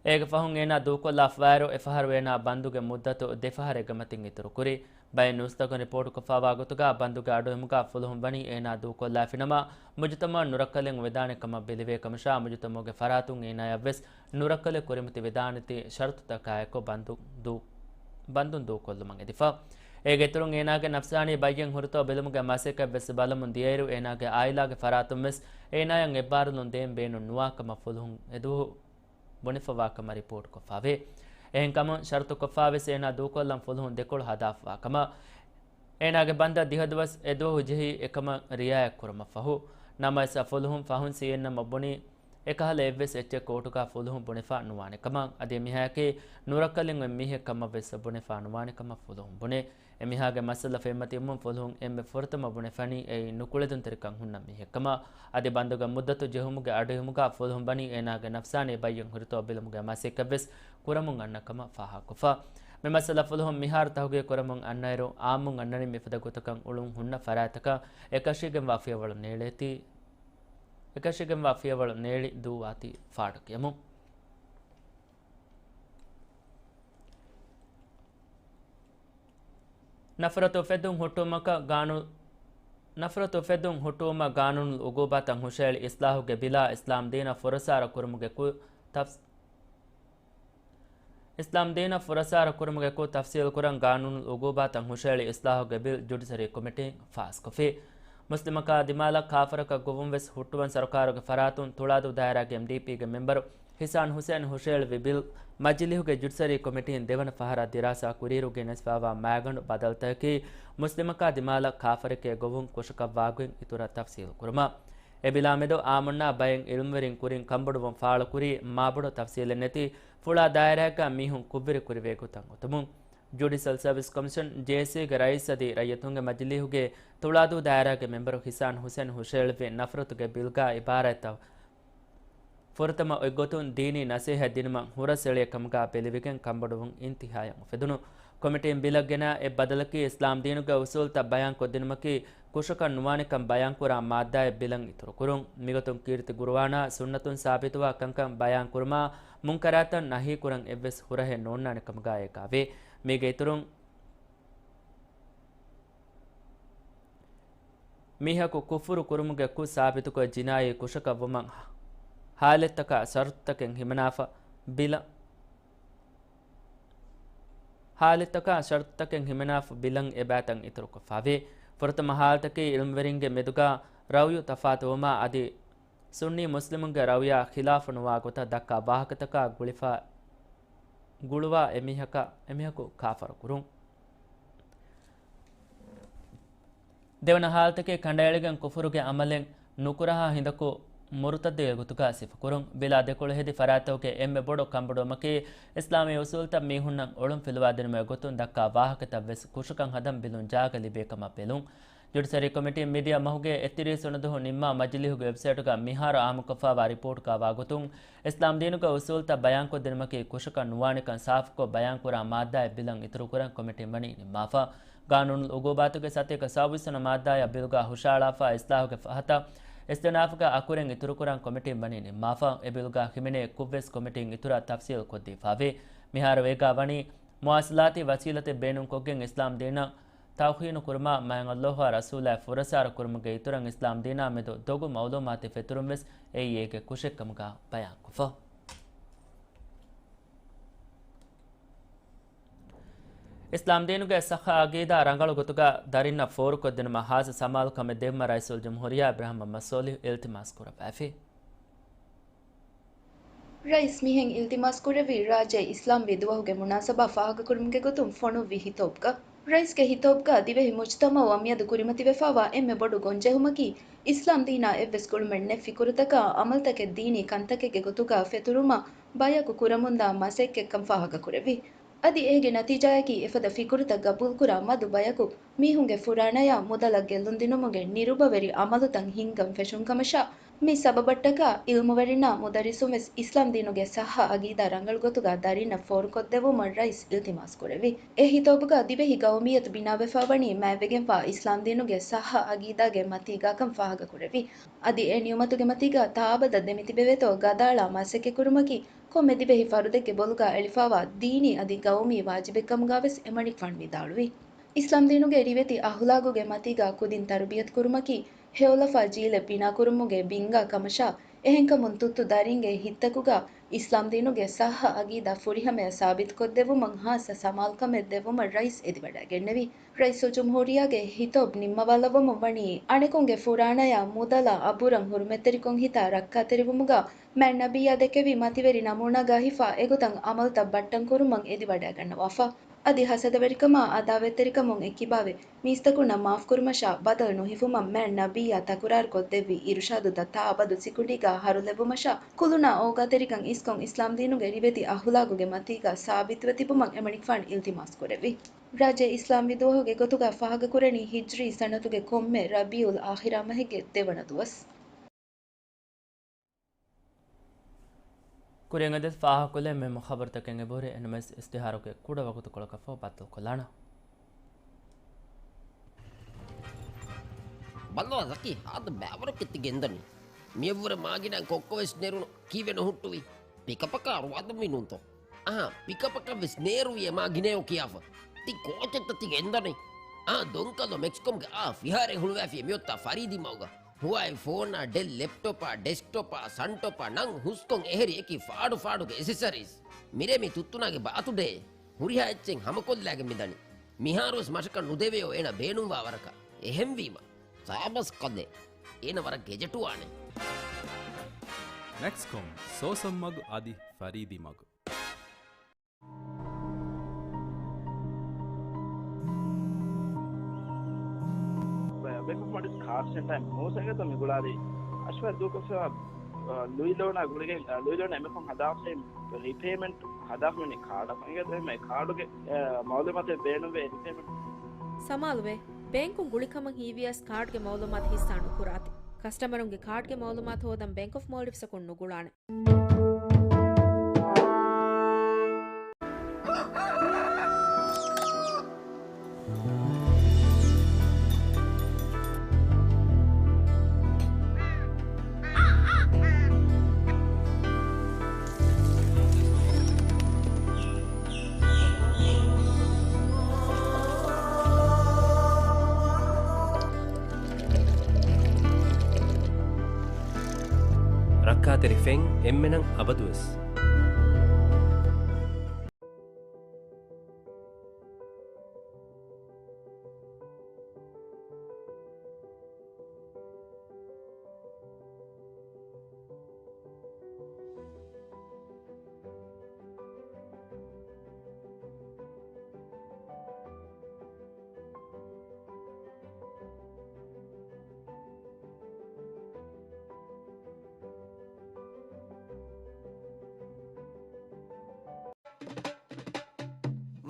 އޭގެ ފަހުން އޭނާ ދޫކޮށްލާފަވާއިރު، އެފަހަރު އޭނާ ބަންދުގެ މުއްދަތު ދެފަހަރެއްގެ މަތިން އިތުރުކުރި. ބައެއް ނޫސްތަކުން ރިޕޯޓުކޮށްފަވާ ގޮތުގަ ބަންދުގެ އަޑުއެހުމުގަ ފުލުހުން ވަނީ އޭނާ ދޫކޮށްލާފިނަމަ، މުޖުތަމަޢަށް ނުރައްކަލެއް އުވެދާނެ ކަމަށް ބެލެވޭ ކަމަށާ، މުޖުތަމަޢުގެ ފަރާތުން އޭނާޔަށްވެސް ނުރައްކަލެއް ކުރިމަތިވެދާނެތީ ޝަރުތުތަކާއެކު ބަންދު ދޫ-، ބަންދުން ދޫކޮށްލުމަށް އެދިފަ. އޭގެ އިތުރުން އޭނާގެ ނަފްސާނީ ބައްޔެއް ހުރިތޯ ބެލުމުގެ މަސައްކަތްވެސް ބަލަމުން ދިޔައިރު، އޭނާގެ އާއިލާގެ ފަރާތުންވެސް އޭނާޔަށް އެއްބާރުލުން ދޭން ބޭނުން ނުވާ ކަމަށް ފުލުހުން އެދުވަހު ބުނެފަވާ ކަމަށް ރިޕޯޓުކޮށްފަވޭ. އެހެންކަމުން، ޝަރުތުކޮށްފަވެސް އޭނާ ދޫކޮށްލަން ފުލުހުން ދެކޮޅު ހަދާފަވާ ކަމަށް، އޭނާގެ ބަންދަށް ދިހަ ދުވަސް އެދުވަހު ޖެހީ އެކަމަށް ރިއާޔަތް ކުރުމަށްފަހު. ނަމަވެސް، ފުލުހުން ފަހުން ސީއެންއެމަށް ބުނީ، އެކަހަލަ އެއްވެސް އެއްޗެއް ކޯޓުގަ ފުލުހުން ބުނެފަ ނުވާނެ ކަމަށް، އަދި އެމީހާއަކީ ނުރައްކަލެއް އޮތް މީހެއް ކަމަށްވެސް ބުނެފަ ނުވާނެ ކަމަށް ފުލުހުން ބުނޭ. އެމީހާގެ މައްސަލަ ފެންމަތިވުމުން ފުލުހުން އެންމެ ފުރަތަމަ ބުނެފަނީ އެއީ ނުކުޅެދުންތެރިކަން ހުންނަ މީހެއްކަމަށް. އަދި ބަންދުގެ މުއްދަތު ޖެހުމުގެ އަޑުއެހުމުގަ ފުލުހުން ވަނީ އޭނާގެ ނަފްސާނީ ބައްޔެއް ހުރިތޯ ބެލުމުގެ މަސައްކަތްވެސް ކުރަމުން އަންނަ ކަމަށް ފާހަގަކޮށްފަ. މި މައްސަލަ ފުލުހުން މިހާރު ތަހުގީގު ކުރަމުން އަންނައިރު، އާއްމުން އަންނަނީ މިފަދަ ގޮތަކަށް އުޅުން ހުންނަ ފަރާތްތަކަށް އެކަށީގެންވާ ފިޔަވަޅު ނޭޅޭތީ، އެކަށީގެންވާ ފިޔަވަޅު ނޭޅި ދޫވާތީ ފާޑުކިޔަމުން. ނަފްރަތު އުފެއްދުން ހުއްޓުވުމަކަށް ގާނޫ-، ނަފްރަތު އުފެއްދުން ހުއްޓުވުމަށް ގާނޫނުލް އުގޫބާތަށް ހުށަހެޅި އިސްލާހުގެ ބިލާ އިސްލާމްދީނަށް ފުރަސާރަ ކުރުމުގެ ކު-، ތަފްސް-، އިސްލާމްދީނަށް ފުރަސާރަ ކުރުމުގެ ކުށް ތަފްސީލްކުރަން ގާނޫނުލް އުގޫބާތަށް ހުށަހެޅި އިސްލާހުގެ ބިލް ޖުޑިޝަރީ ކޮމިޓީން ފާސްކޮށްފި. މުސްލިމަކާ ދިމާލަށް ކާފަރަކަށް ގޮވުން ވެސް ހުއްޓުވަން ސަރުކާރުގެ ފަރާތުން ތުޅާދޫ ދާއިރާގެ އެމްޑީޕީގެ މެމްބަރު ހިސާން ހުސެން ހުށަހެޅުއްވި ބިލް މަޖިލީހުގެ ޖުޑިޝަރީ ކޮމިޓީން ދެވަނަ ފަހަރަށް ދިރާސާ ކުރިއިރު ގެނެސްފައިވާ މައިގަނޑު ބަދަލުތަކަކީ، މުސްލިމަކާ ދިމާލަށް ކާފަރެކޭ ގޮވުން ކުށަކަށްވާގޮތް އިތުރަށް ތަފްސީލު ކުރުމަށް. އެ ބިލާ މެދު އާއްމުންނާ ބައެއް އިލްމުވެރިން ކުރިން ކަންބޮޑުވުން ފާޅުކުރީ، މާބޮޑު ތަފްސީލެއް ނެތި ފުޅާ ދާއިރާއެއްގަ މީހުން ކުށްވެރި ކުރެވޭ ގޮތަށް އޮތުމުން. ޖުޑިޝަލް ސަރވިސް ކޮމިޝަން، ޖޭސީގެ ރައީސް އަދި ރައްޔިތުންގެ މަޖިލީހުގެ ތުޅާދޫ ދާއިރާގެ މެމްބަރު ހިސާން ހުސެން ހުށަހެޅުއްވި ނަފްރަތުގެ ބިލްގަ އިބާރާތްތައް ފުރަތަމަ އޮތްގޮތުން ދީނީ ނަސޭހަތް ދިނުމަށް ހުރަސް އެޅޭ ކަމުގަ ބެލެވިގެން ކަންބޮޑުވުން އިންތިހާޔަށް އުފެދުނު. ކޮމިޓީން ބިލަށް ގެނައި އެއް ބަދަލަކީ، އިސްލާމް ދީނުގެ އުސޫލްތައް ބަޔާންކޮށްދިނުމަކީ ކުށަކަށް ނުވާނެކަން ބަޔާންކުރާ މާއްދާއެއް ބިލަށް އިތުރުކުރުން. މިގޮތުން ކީރިތި ގުރުއާނާ ސުންނަތުން ސާބިތުވާ ކަންކަން ބަޔާންކުރުމާ، މުންކަރާތައް ނަހީކުރަން އެއްވެސް ހުރަހެއް ނޯންނާނެ ކަމުގަ އޭގާވޭ. މީގެ އިތުރުން، މީހަކު ކުފުރު ކުރުމުގެ ކުށް ސާބިތުކޮށް، ޖިނާއީ ކުށަކަށްވުމަށް ހާލަތްތަކާ ޝަރުތުތަކެއް ހިމަނާފަ ބިލަ-، ހާލަތްތަކާ ޝަރުތުތަކެއް ހިމަނާފަ ބިލަށް އެބައިތައް އިތުރުކޮށްފަވޭ. ފުރަތަމަ ހާލަތަކީ އިލްމުވެރިންގެ މެދުގަ ރައުޔު ތަފާތުވުމާ އަދި ސުންނީ މުސްލިމުންގެ ރައުޔާ ޚިލާފު ނުވާ ގޮތަށް ދައްކާ ވާހަކަތަކާ ގުޅިފަ، ގުޅުވާ އެމީހަކަށް، އެމީހަކު ކާފަރު ކުރުން. ދެވަނަ ހާލަތަކީ ކަނޑައެޅިގެން ކުފުރުގެ ޢަމަލެއް ނުކުރަހާ ހިނދަކު މުރުތައްދުގެ ގޮތުގަ ސިފަކުރުން. ބިލާ ދެކޮޅު ހެދި ފަރާތްތަކުގެ އެންމެ ބޮޑު ކަންބޮޑުވުމަކީ، އިސްލާމީ އުސޫލްތައް މީހުންނަށް އޮޅުން ފިލުވާދިނުމުގެ ގޮތުން ދައްކާ ވާހަކަތައް ވެސް ކުށަކަށް ހަދަން ބިލުން ޖާގަ ލިބޭ ކަމަށް ބެލުން. ޖުޑިޝަރީ ކޮމިޓީން މިދިޔަ މަހުގެ އެއްތިރީސް ވަނަ ދުވަހު ނިންމާ މަޖިލީހުގެ ވެބްސައިޓުގަ މިހާރު އާއްމުކޮށްފައިވާ ރިޕޯޓުގަ ވާގޮތުން، އިސްލާމް ދީނުގެ އުސޫލްތައް ބަޔާންކޮށްދިނުމަކީ ކުށަކަށް ނުވާނެކަން ސާފުކޮށް ބަޔާންކުރާ މާއްދާއެއް ބިލަށް އިތުރުކުރަން ކޮމިޓީން ވަނީ ނިންމާފަ. ގާނޫނުލް އުގޫބާތުގެ ސަތޭކަ ސައުވީސް ވަނަ މާއްދާއަށް ބިލުގަ ހުށަހަޅާފަ އިސްލާހުގެ ފަހަތަށް އިސްތިނާފުގެ އަކުރެން އިތުރުކުރަން ކޮމިޓީން ވަނީ ނިންމާފަ. އެ ބިލުގަ ހިމެނޭ ކުށްވެސް ކޮމިޓީން އިތުރަށް ތަފްސީލް ކޮށްދީފައވޭ. މިހާރު އޭގަ ވަނީ މުވާސަލާތީ ވަސީލަތެއް ބޭނުންކޮށްގެން އިސްލާމް ދީނަށް ތައުހީނު ކުރުމާ، މާތް ﷲ އާ ރަސޫލާއަށް ފުރަސާރަ ކުރުމުގެ އިތުރަށް އިސްލާމް ދީނާ މެދު ދޮގު މައުލޫމާތެއް ފެތުރުން ވެސް އެއީ އޭގެ ކުށެއްކަމުގަ ބަޔާންކޮށްފަ. އިސްލާމް ދީނުގެ ޞައްޙަ އަގީދާ ރަނގަޅު ގޮތުގަ ދަރިންނަށް ފޯރުކޮށްދިނުމަށް ހާއްސަ ސަމާލުކަމެއް ދެއްވުމަށް ރައީސުލްޖުމްހޫރިއްޔާ އިބްރާހިމް މުޙައްމަދު ޞާލިޙު އިލްތިމާސް ކުރައްވައިފި. ރައީސް މިހެން އިލްތިމާސް ކުރެއްވީ، ރާއްޖެ އިސްލާމްވީ ދުވަހުގެ މުނާސަބާ ފާހަގަކުރުމުގެ ގޮތުން ފޮނުއްވި ހިތޯބުގަ. ރައީސްގެ ހިތޯބުގަ ދިވެހި މުޖްތަމަޢު އަމިއަދު ކުރިމަތިވެފައިވާ އެންމެ ބޮޑު ގޮންޖެހުމަކީ، އިސްލާމް ދީނާ އެއްވެސް ގުޅުމެއް ނެތް ފިކުރުތަކާ ޢަމަލުތަކެއް ދީނީ ކަންތަކެއްގެ ގޮތުގަ ފެތުރުމަށް ބަޔަކު ކުރަމުންދާ މަސައްކަތްކަން ފާހަގަކުރެއްވި. އަދި އޭގެ ނަތީޖާއަކީ އެފަދަ ފިކުރުތައް ގަބޫލުކުރާ މަދު ބަޔަކު މީހުންގެ ފުރާނަޔާ މުދަލަށް ގެއްލުންދިނުމުގެ ނިރުބަވެރި އަމަލުތައް ހިންގަން ފެށުން ކަމަށާ، މި ސަބަބަށްޓަކާ އިލްމުވެރިންނާ މުދައްރިސުން ވެސް އިސްލާމްދީނުގެ ޞައްޙަ އަގީދާ ރަނގަޅު ގޮތުގަ ދަރިންނަށް ފޯރުކޮށްދެއްވުމަށް ރައީސް އިލްތިމާސް ކުރެއްވި. އެ ހިތޯބުގަ ދިވެހި ގައުމިއްޔަތު ބިނާވެފަ ވަނީ މާތްވެގެންފާ އިސްލާމްދީނުގެ ޞައްޙަ އަގީދާގެ މަތީގާކަން ފާހަގަކުރެއްވި. އަދި އެ ނިޢުމަތުގެ މަތީގަ ތާއަބަދަށް ދެމިތިބެވޭތޯ ގަދައަޅާ މަސައްކަތްކުރުމަކީ ކޮންމެ ދިވެހި ފަރުދެއްގެ ބޮލުގަ އެޅިފައިވާ ދީނީ އަދި ގައުމީ ވާޖިބެއްކަމުގަ ވެސް އެމަނިކުފާނު ވިދާޅުވި. އިސްލާމްދީނުގެ ރިވެތި އަހުލާގުގެ މަތީގަ ކުދިން ތަރުބިޔަތުކުރުމަކީ ހެޔޮލަފާ ޖީލެއް ބިނާކުރުމުގެ ބިންގާ ކަމަށާ، އެހެންކަމުން ތުއްތު ދަރިންގެ ހިތްތަކުގަ އިސްލާމްދީނުގެ ޞައްޙަ އަގީދާ ފުރިހަމަޔަށް ސާބިތުކޮށްދެއްވުމަށް ހާއްސަ ސަމާލުކަމެއް ދެއްވުމަށް ރައީސް އެދިވަޑައިގެންނެވި. ރައީސުލްޖުމްހޫރިއްޔާގެ ހިތޯބު ނިންމަވާލައްވަމުން ވަނީ، އަނެކުންގެ ފުރާނަޔާ މުދަލާ އަބުރަށް ހުރުމަތްތެރިކޮށް ހިތާ ރައްކާތެރިވުމުގަ މާތް ނަބިއްޔާ ދެކެވި މަތިވެރި ނަމޫނާގާ ހިފާ އެގޮތަށް އަމަލުތައް ބައްޓަން ކުރުމަށް އެދިވަޑައިގަންނަވާފަ. އަދި ހަސަދަވެރިކަމާ އަދާވަތްތެރިކަމުން އެއްކިބާވެ، މީސްތަކުންނަށް މާފްކުރުމަށާ ބަދަލު ނުހިފުމަށް މާތް ނަބިއްޔާ ތަކުރާރުކޮށްދެއްވި އިރުޝާދުތައް ތާއަބަދު ސިކުނޑީގާ ހަރުލެއްވުމަށާ، ކުލުނާ އޯގާތެރިކަން އިސްކޮށް އިސްލާމްދީނުގެ ރިވެތި އަހުލާގުގެ މަތީގާ ސާބިތުވެ ތިބުމަށް އެމަނިކުފާނު އިލްތިމާސް ކުރެއްވި. ރާއްޖެ އިސްލާމްވި ދުވަހުގެ ގޮތުގަ ފާހަގަކުރަނީ ހިޖްރީ ސަނަތުގެ ކޮންމެ ރަބީޢުލް އާޚިރާ މަހެއްގެ ދެވަނަ ދުވަސް. ކުރިން އެދެސް ފާހަގަކޮށްލެވޭ މުހިއްމު ޚަބަރުތަކެއް އެބަހުރި. އެންމެސް އިސްތިހާރުގެ ކުޑަ ވަގުތުކޮޅަކަށްފަހު ބައްދަލުކޮށްލާނަން. ބައްލަވާ ޒަކީ، ހާދަ ބައިވަރު ކެތި ގެންދަނީ. މިއަށްވުރެ މާގިނަ ކޮއްކޮ ވެސް ނެރުނު. ކީއްވެ ނުހުއްޓުވީ؟ ޕިކަޕަކާ ރުވާދަމީ ނޫންތޯ؟ އަހާ، ޕިކަޕަކަށް ވެސް ނޭރުވި އެ މާ ގިނަޔޯ ކިޔާފަ. ތި ކޯޗެއްތަ ތި ގެންދަނީ؟ އާ، ދޮންކަލޯ މެކްސްކޮމްގެ އާ ފިހާރައެއް ހުޅުވާފި މިއޮތާ ފަރީދީ މަގުގަ. ހުވާއި ފޯނާ، ޑެލް ލެޕްޓޮޕާ، ޑެސްކްޓޮޕާ، ސަންޓޮޕާ ނަން ހުސްކޮން އެހެރި އެކި ފާޑު ފާޑުގެ އެސެސަރީސް. މިރޭ މި ތުއްތުނާގެ ބާތުޑޭ. ހުރިހާ އެއްޗެއް ހަމަކޮށްލާގެން މިދަނީ. މިހާރުވެސް މަށަކަށް ނުދެވެޔޯ އޭނަ ބޭނުންވާ ވަރަކަށް. އެހެންވީމަ. ސާބަސް ކަލޭ. އޭނަ ވަރަށް ގެޖެޓުވާނެ. މެކްސްކޮމް، ސޯސަން މަގު އަދި ފަރީދީ މަގު. ބޭންކް އޮފް މޯލްޑިވްސް ކާޑް ސެންޓަރ މޯސަގެތަ މި ގުޅާލީ. އަޝްވާ ދޫކޮށްފަ، އ، ލުއި ލޯނާ ގުޅިގެން، އ، ލުއި ލޯނާ އެމެކޮން ހަދާފައި ރީޕޭމެންޓް ހަދާފަ މި ކާޑަށް އެހެންވެ ކާޑުގެ، އ، މައުލޫމާތެއް ބޭނުންވޭ ރީޕޭމެންޓް. ސަމާލުވޭ، ބޭންކުން ގުޅިކަމަށް ހީވިޔަސް ކާޑްގެ މައުލޫމާތު ހިއްސާ ނުކުރާތި. ކަސްޓަމަރުންގެ ކާޑްގެ މައުލޫމާތު ހޯދަން ބޭންކް އޮފް މޯލްޑިވްސްއަކުން ނުގުޅާނެ. ރައްކާތެރި ފެން އެންމެނަށް އަބަދުވެސް.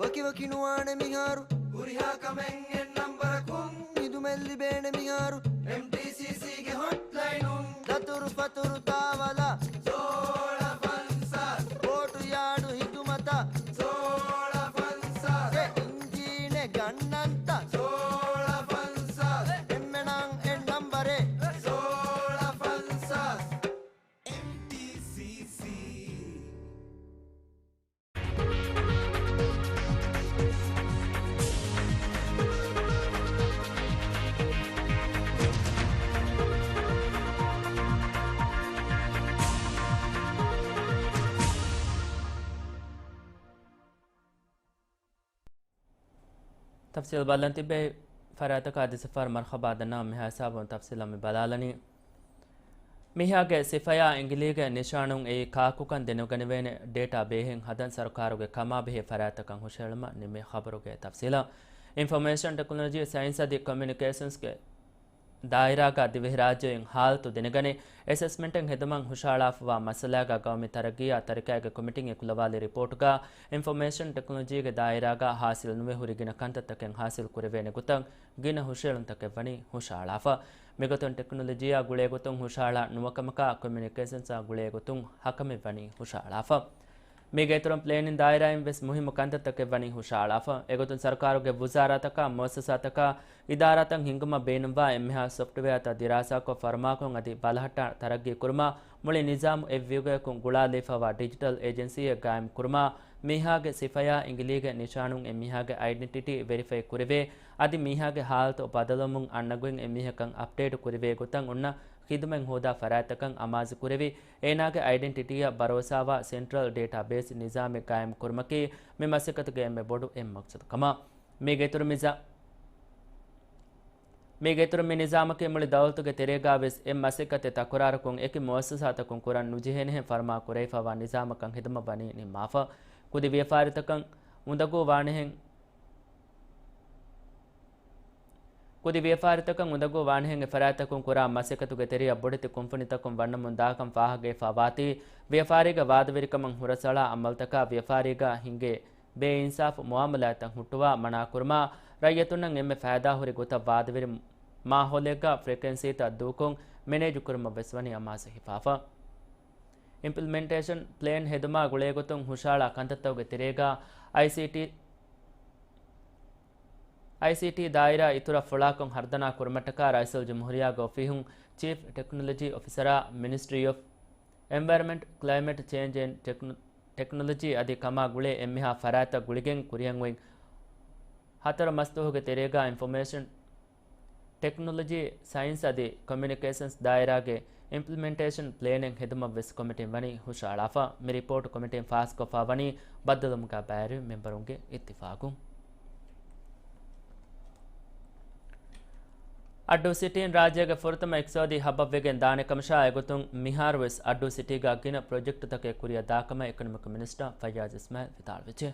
ވަކިވަކި ނުވާނެ މިހާރު. ހުރިހާ ކަމެއް އެއް ނަންބަރަކުން. ހިދުމަތް ލިބޭނެ މިހާރު. އެމްޓީސީސީގެ ހޮޓްލައިނުން. ދަތުރު ފަތުރު ތާވަލާ. ސޯޅަ ފަންސާސް. ބޯޓު ޔާޑު ހިދުމަތަށް. ސޯޅަ ފަންސާސް. އެ އިންޖީނެއް ގަންނަންތަ؟ ސޯޅަ ފަންސާސް. އެންމެނަށް އެއް ނަންބަރެއް. ސޯޅަ ފަންސާސް. އެމްޓީސީސީ. ތަފްސީލް ބަލަން ތިބޭ ފަރާތަކާ ދިސަފާރު މަރްޙަބާ ދަންނަވަން. މިހާ ހިސާބުން ތަފްސީލަށް މި ބަލާލަނީ. މީހާގެ ސިފަޔާ އިނގިލީގެ ނިޝާނުން އެއީ ކާކުކަން ދެނެގަނެވޭނެ ޑޭޓާ ބޭހެއް ހަދަން ސަރުކާރުގެ ކަމާބެހޭ ފަރާތްތަކަށް ހުށަހެޅުމަށް ނިންމި ޚަބަރުގެ ތަފްސީލަށް. އިންފޮމޭޝަން ޓެކްނޮލޮޖީ، ސައިންސް އަދި ކޮމިއުނިކޭޝަންސްގެ ދާއިރާގަ ދިވެހިރާއްޖެއިން ހާލަތު ދެނެގަނެ، އެސެސްމަންޓެއް ހެދުމަށް ހުށަހަޅާފަވާ މައްސަލާގަ ގައުމީ ތަރައްގީއާ ތަރިކައިގެ ކޮމިޓީން އެކުލަވާލި ރިޕޯޓުގަ އިންފޮމޭޝަން ޓެކްނޮލޮޖީގެ ދާއިރާގަ ހާސިލް ނުވެ ހުރި ގިނަ ކަންތައްތަކެއް ހާސިލް ކުރެވޭނެ ގޮތަށް ގިނަ ހުށައެޅުންތަކެއް ވަނީ ހުށަހަޅާފަ. މިގޮތުން ޓެކްނޮލޮޖީއާ ގުޅޭގޮތުން ހުށަހަޅާ ނުވަކަމަކާ ކޮމިއުނިކޭޝަންސްއާ ގުޅޭގޮތުން ހަކަމެއް ވަނީ ހުށަހަޅާފަ. މީގެ އިތުރުން ޕްލޭނިން ދާއިރާއިން ވެސް މުހިއްމު ކަންތައްތަކެއް ވަނީ ހުށަހަޅާފަ. އެގޮތުން ސަރުކާރުގެ ވުޒާރާތަކާ މުއައްސަސާތަކާ އިދާރާތައް ހިންގުމަށް ބޭނުންވާ އެންމެހާ ސޮފްޓްވެއާތައް ދިރާސާކޮށް ފަރުމާކޮށް އަދި ބަލަހައްޓާ ތަރައްގީ ކުރުމާ މުޅި ނިޒާމު އެއްވިއުގަޔަކުން ގުޅާލައިފައިވާ ޑިޖިޓަލް އޭޖެންސީއެއް ގާއިމް ކުރުމާ މީހާގެ ސިފަޔާ އިނގިލީގެ ނިޝާނުން އެމީހާގެ އައިޑެންޓިޓީ ވެރިފައި ކުރެވޭ އަދި މީހާގެ ހާލަތު ބަދަލުވުމުން އަންނަގޮތް އެމީހަކަށް އަޕްޑޭޓު ކުރެވޭ ގޮތަށް އޮންނަ ޚިދުމަތް ހޯދާ ފަރާތްތަކަށް އަމާޒު ކުރެވި، އޭނާގެ އައިޑެންޓިޓީއަށް ބަރޯސާވާ ސެންޓްރަލް ޑޭޓާބޭސް ނިޒާމެއް ގާއިމް ކުރުމަކީ މި މަސައްކަތުގެ އެންމެ ބޮޑު އެއް މަޤްޞަދު ކަމަށް. މީގެ އިތުރު މި ޒާ-، މީގެ އިތުރު މި ނިޒާމަކީ މުޅި ދައުލަތުގެ ތެރޭގާ ވެސް އެއް މަސައްކަތެއް ތަކުރާރުކޮށް އެކި މުއައްސަސާތަކުން ކުރަން ނުޖެހޭނެހެން ފަރުމާ ކުރެވިފައިވާ ނިޒާމަކަށް ހިދުމަތް ވަނީ ނިންމާފަ. ކުދި ވިޔަފާރިތަކަށް އުނދަގޫ ވާނެހެން، ކުދި ވިޔަފާރިތަކަށް އުނދަގޫ ވާނެހެން އެ ފަރާތްތަކުން ކުރާ މަސައްކަތުގެ ތެރެއަށް ބޮޑެތި ކުންފުނިތަކުން ވަންނަމުން ދާކަން ފާހަގަވެފައިވާތީ، ވިޔަފާރީގެ ވާދަވެރިކަމަށް ހުރަސްއަޅާ އަމަލުތަކާ ވިޔަފާރީގަ ހިނގޭ ބޭއިންސާފު މުއާމަލާތްތައް ހުއްޓުވާ މަނާކުރުމާ، ރައްޔިތުންނަށް އެންމެ ފައިދާހުރި ގޮތަށް ވާދަވެރި މާހައުލެއްގަ ފްރިކުއެންސީތައް ދޫކޮށް މެނޭޖުކުރުމަށް ވެސް ވަނީ އަމާޒު ހިފާފަ. އިމްޕްލިމެންޓޭޝަން ޕްލޭން ހެދުމާ ގުޅޭގޮތުން ހުށައަޅާ ކަންތައްތަކުގެ ތެރޭގަ އައިސީޓީ، އައިސީޓީ ދާއިރާ އިތުރަށް ފުޅާކޮށް ހަރުދަނާ ކުރުމަށްޓަކާ ރައީސުލްޖުމްހޫރިއްޔާގެ އޮފީހުން ޗީފް ޓެކްނޮލޮޖީ އޮފިސަރާ މިނިސްޓްރީ އޮފް އެންވަޔަރަމެންޓް، ކްލައިމެޓް ޗޭންޖް އެންޑް ޓެކްނޮ-، ޓެކްނޮލޮޖީ އަދި ކަމާ ގުޅޭ އެންމެހާ ފަރާތްތައް ގުޅިގެން ކުރިއަށް އޮތް ހަތަރު މަސްދުވަހުގެ ތެރޭގަ އިންފޮމޭޝަން ޓެކްނޮލޮޖީ، ސައިންސް އަދި ކޮމިއުނިކޭޝަންސް ދާއިރާގެ އިމްޕްލިމެންޓޭޝަން ޕްލޭނެއް ހެދުމަށް ވެސް ކޮމިޓީން ވަނީ ހުށައަޅާފަ. މި ރިޕޯޓް ކޮމިޓީން ފާސްކޮށްފަ ވަނީ ބައްދަލުވުމުގަ ބައިވެރި މެމްބަރުންގެ އިއްތިފާގުން. އައްޑޫ ސިޓީން ރާއްޖޭގެ ފުރަތަމަ އިޤްތިޞާދީ ހަބަށްވެގެން ދާނެ ކަމަށާ އެގޮތުން މިހާރު ވެސް އައްޑޫ ސިޓީގަ ގިނަ ޕްރޮޖެކްޓުތަކެއް ކުރިއަށް ދާކަމަށް އެކޮނޮމިކް މިނިސްޓަރ ފައްޔާޒް އިސްމާއިލް ވިދާޅުވެއްޖެ.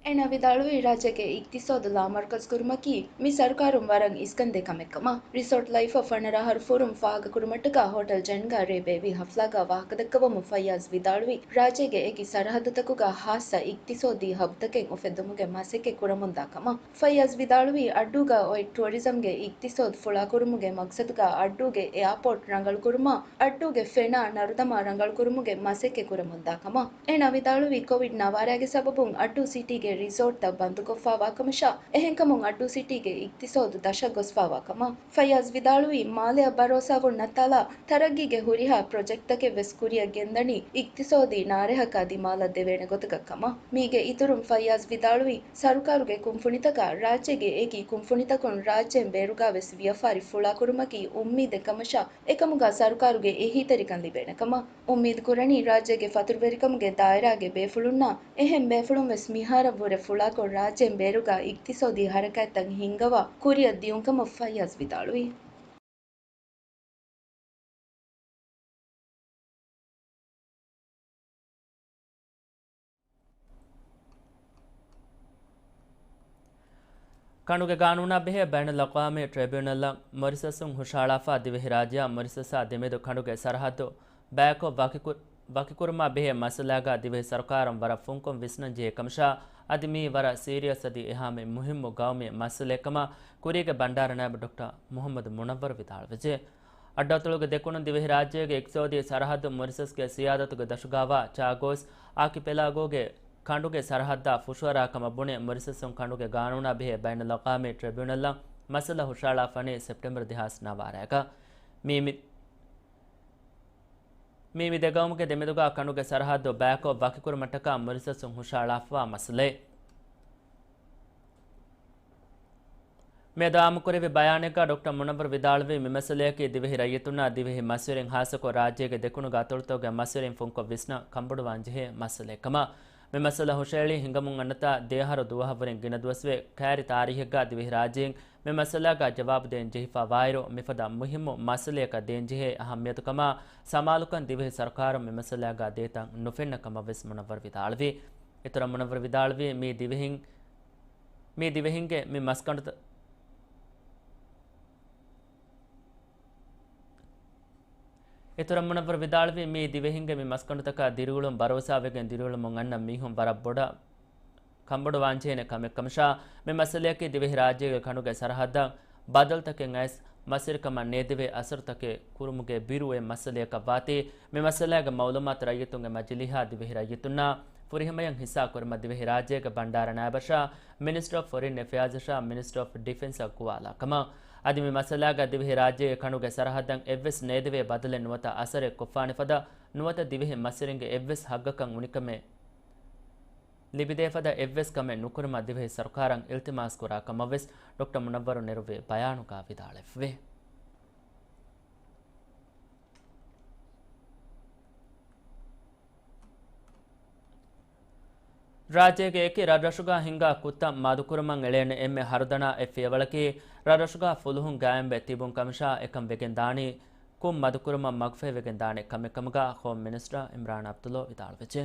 އޭނާ ވިދާޅުވީ، ރާއްޖޭގެ އިޤްތިޞާދު ލާމަރުކަޒު ކުރުމަކީ މި ސަރުކާރުން ވަރަށް އިސްކަންދޭ ކަމެއް ކަމަށް. ރިސޯޓް ލައިފަށް ފަނަރަ އަހަރު ފުރުން ފާހަގަކުރުމަށްޓަކާ ހޯޓަލް ޖެންގާ ރޭ ބޭއްވި ހަފްލާގަ ވާހަކަދައްކަވަމުން ފައްޔާޒް ވިދާޅުވީ، ރާއްޖޭގެ އެކި ސަރަހައްދުތަކުގަ ހާއްސަ އިޤްތިޞާދީ ހަބުތަކެއް އުފެއްދުމުގެ މަސައްކަތް ކުރަމުންދާ ކަމަށް. ފައްޔާޒް ވިދާޅުވީ، އައްޑޫގަ އޮތް ޓުއަރިޒަމްގެ އިޤްތިޞާދު ފުޅާކުރުމުގެ މަޤްޞަދުގަ އައްޑޫގެ އެއާޕޯޓް ރަނގަޅުކުރުމާ، އައްޑޫގެ ފެނާ ނަރުދަމާ ރަނގަޅުކުރުމުގެ މަސައްކަތް ކުރަމުންދާ ކަމަށް. އޭނާ ވިދާޅުވީ، ކޮވިޑް ނަވާރައިގެ ސަބަބުން އައްޑޫ ސިޓީގެ ރިސޯޓްތައް ބަންދުކޮށްފާވާ ކަމަށާ، އެހެންކަމުން އައްޑޫ ސިޓީގެ އިޤްތިޞާދު ދަށަށް ގޮސްފާވާ ކަމަށް. ފައްޔާޒް ވިދާޅުވީ، މާލެއަށް ބަރޯސާވުން ނައްތާލާ ތަރައްގީގެ ހުރިހާ ޕްރޮޖެކްޓްތަކެއް ވެސް ކުރިއަށް ގެންދަނީ އިޤްތިޞާދީ ނާރެހަކާ ދިމާލަށް ދެވޭނެ ގޮތަކަށް ކަމަށް. މީގެ އިތުރުން ފައްޔާޒް ވިދާޅުވީ، ސަރުކާރުގެ ކުންފުނިތަކާ ރާއްޖޭގެ އެކި ކުންފުނިތަކުން ރާއްޖޭން ބޭރުގަ ވެސް ވިޔަފާރި ފުޅާކުރުމަކީ އުއްމީދެއް ކަމަށާ، އެކަމުގަ ސަރުކާރުގެ އެހީތެރިކަން ލިބޭނެ ކަމަށް. އުއްމީދު ކުރަނީ، ރާއްޖޭގެ ފަތުރުވެރިކަމުގެ ދާއިރާގެ ބޭފުޅުންނާ އެހެން ބޭފުޅުން ވެސް މިހާރަށްވުރެ ފުޅާކޮށް، ރާއްޖޭން ބޭރުގަ އިޤްތިޞާދީ ހަރަކާތްތައް ހިންގަވާ ކުރިއަށް ދިޔުން ކަމަށް ފައްޔާޒް ވިދާޅުވި. ކަނޑުގެ ގާނޫނާ ބެހޭ ބައިނަލްއަޤްވާމީ ޓްރިބިއުނަލްއަށް މޮރިޝަސުން ހުށަހަޅާފަ، ދިވެހިރާއްޖެއާ މޮރިޝަސާ ދެމެދު ކަނޑުގެ ސަރަހައްދު ބައިކޮށް ވަކިކު-، ވަކިކުރުމާ ބެހޭ މައްސަލާގަ ދިވެހި ސަރުކާރުން ވަރަށް ފުންކޮށް ވިސްނަން ޖެހޭ ކަމަށާ، އަދި މިއީ ވަރަށް ސީރިއަސް އަދި އެހާމެ މުހިއްމު ގައުމީ މައްސަލައެއް ކަމަށް ކުރީގެ ބަންޑާރަ ނައިބު ޑޮކްޓަރ މުޙައްމަދު މުނައްވަރު ވިދާޅުވެއްޖެ. އައްޑުއަތޮޅުގެ ދެކުނު ދިވެހިރާއްޖޭގެ އިޤްތިޞާދީ ސަރަހައްދު މޮރިޝަސްގެ ސިޔާދަތުގެ ދަށުގައިވާ ޗާގޯސް އާކިޕެލާގޯގެ ކަނޑުގެ ސަރަހައްދާ ފުށުއަރާ ކަމަށް ބުނެ، މޮރިޝަސުން ކަނޑުގެ ގާނޫނާ ބެހޭ ބައިނަލްއަޤްވާމީ ޓްރިބިއުނަލްއަށް މައްސަލަ ހުށައަޅާފަނީ ސެޕްޓެމްބަރު ދެހާސް ނަވާރައިގަ. މީ މި-، މީ މި ދެ ގައުމުގެ ދެމެދުގަ ކަނޑުގެ ސަރަހައްދު ބައިކޮށް ވަކިކުރުމަށްޓަކާ މޮރިޝަސުން ހުށައަޅާފަވާ މައްސަލައެއް. މިއަދު އާއްމުކުރެއްވި ބަޔާނެއްގަ ޑޮކްޓަރ މުނައްވަރު ވިދާޅުވީ، މި މައްސަލަޔަކީ ދިވެހި ރައްޔިތުންނާ ދިވެހި މަސްވެރިން ހާއްސަކޮށް ރާއްޖޭގެ ދެކުނުގެ އަތޮޅުތަކުގެ މަސްވެރިން ފުންކޮށް ވިސްނަން ކަންބޮޑުވާން ޖެހޭ މައްސަލައެއް ކަމަށް. މި މައްސަލަ ހުށައެޅީ ހިނގަމުން އަންނަތާ ދެ އަހަރު ދުވަހަށް ވުރެން ގިނަ ދުވަސްވެ، ކައިރި ތާރީހެއްގަ ދިވެހިރާއްޖެއިން މި މައްސަލާގަ ޖަވާބު ދޭން ޖެހިފަ ވާއިރު، މިފަދަ މުހިއްމު މައްސަލަޔަކަށް ދޭންޖެހޭ އަހައްމިޔަތުކަމާ ސަމާލުކަން ދިވެހި ސަރުކާރުން މި މައްސަލާގަ ދޭތަން ނުފެންނަ ކަމަށް ވެސް މުނައްވަރު ވިދާޅުވި. އިތުރަށް މުނައްވަރު ވިދާޅުވީ، މީ ދިވެހިން، މީ ދިވެހިންގެ މި މަސްގަނޑުތަ-، އިތުރަށް މުނައްވަރު ވިދާޅުވީ، މިއީ ދިވެހިންގެ މި މަސްގަނޑުތަކާ ދިރިއުޅުން ބަރޯސާވެގެން ދިރިއުޅެމުން އަންނަ މީހުން ވަރަށް ބޮޑަށް ކަންބޮޑުވާންޖެހޭނެ ކަމެއް ކަމަށާ، މި މައްސަލަޔަކީ ދިވެހިރާއްޖޭގެ ކަނޑުގެ ސަރަހައްދަށް ބަދަލުތަކެއް އައިސް، މަސްވެރިކަމަށް ނޭދެވޭ އަސަރުތަކެއް ކުރުމުގެ ބިރުވޭ މައްސަލަޔަކަށް ވާތީ، މި މައްސަލައިގެ މައުލޫމާތު ރައްޔިތުންގެ މަޖިލީހާ ދިވެހި ރައްޔިތުންނާ ފުރިހަމަޔަށް ހިއްސާ ކުރުމަށް ދިވެހިރާއްޖޭގެ ބަންޑާރަ ނާއިބަށާ މިނިސްޓަރ އޮފް ފޮރިން އެފެއާޒަށާ މިނިސްޓަރ އޮފް ޑިފެންސަށް ގޮވާލާ ކަމަށް. އަދި މި މައްސަލައިގަ ދިވެހިރާއްޖޭގެ ކަނޑުގެ ސަރަހައްދަށް އެއްވެސް ނޭދެވޭ ބަދަލެއް ނުވަތަ އަސަރެއް ކޮށްފާނެ ފަދަ ނުވަތަ ދިވެހި މަސްވެރިންގެ އެއްވެސް ހައްގަކަށް އުނިކަމެއް ލިބިދޭ ފަދަ އެއްވެސް ކަމެއް ނުކުރުމަށް ދިވެހި ސަރުކާރަށް އިލްތިމާސް ކުރާ ކަމަށްވެސް ޑޮކްޓަރ މުނައްވަރު ނެރުއްވި ބަޔާނުގަ ވިދާޅެއްވި. ރާއްޖޭގެ އެކި ރަށްރަށުގަ ހިންގާ ކުށްތައް މަދުކުރުމަށް އެޅޭނެ އެންމެ ހަރުދަނާ އެއް ފިޔަވަޅަކީ، ރަށްރަށުގަ ފުލުހުން ގާއިމްވެ ތިބުން ކަމަށާ އެކަން ވެގެން ދާނީ، ކުށް މަދުކުރުމަށް މަގުފަހިވެގެން ދާނެ ކަމެއް ކަމުގަ ހޯމް މިނިސްޓަރ އިމްރާން އަބްދުﷲ ވިދާޅުވެއްޖެ.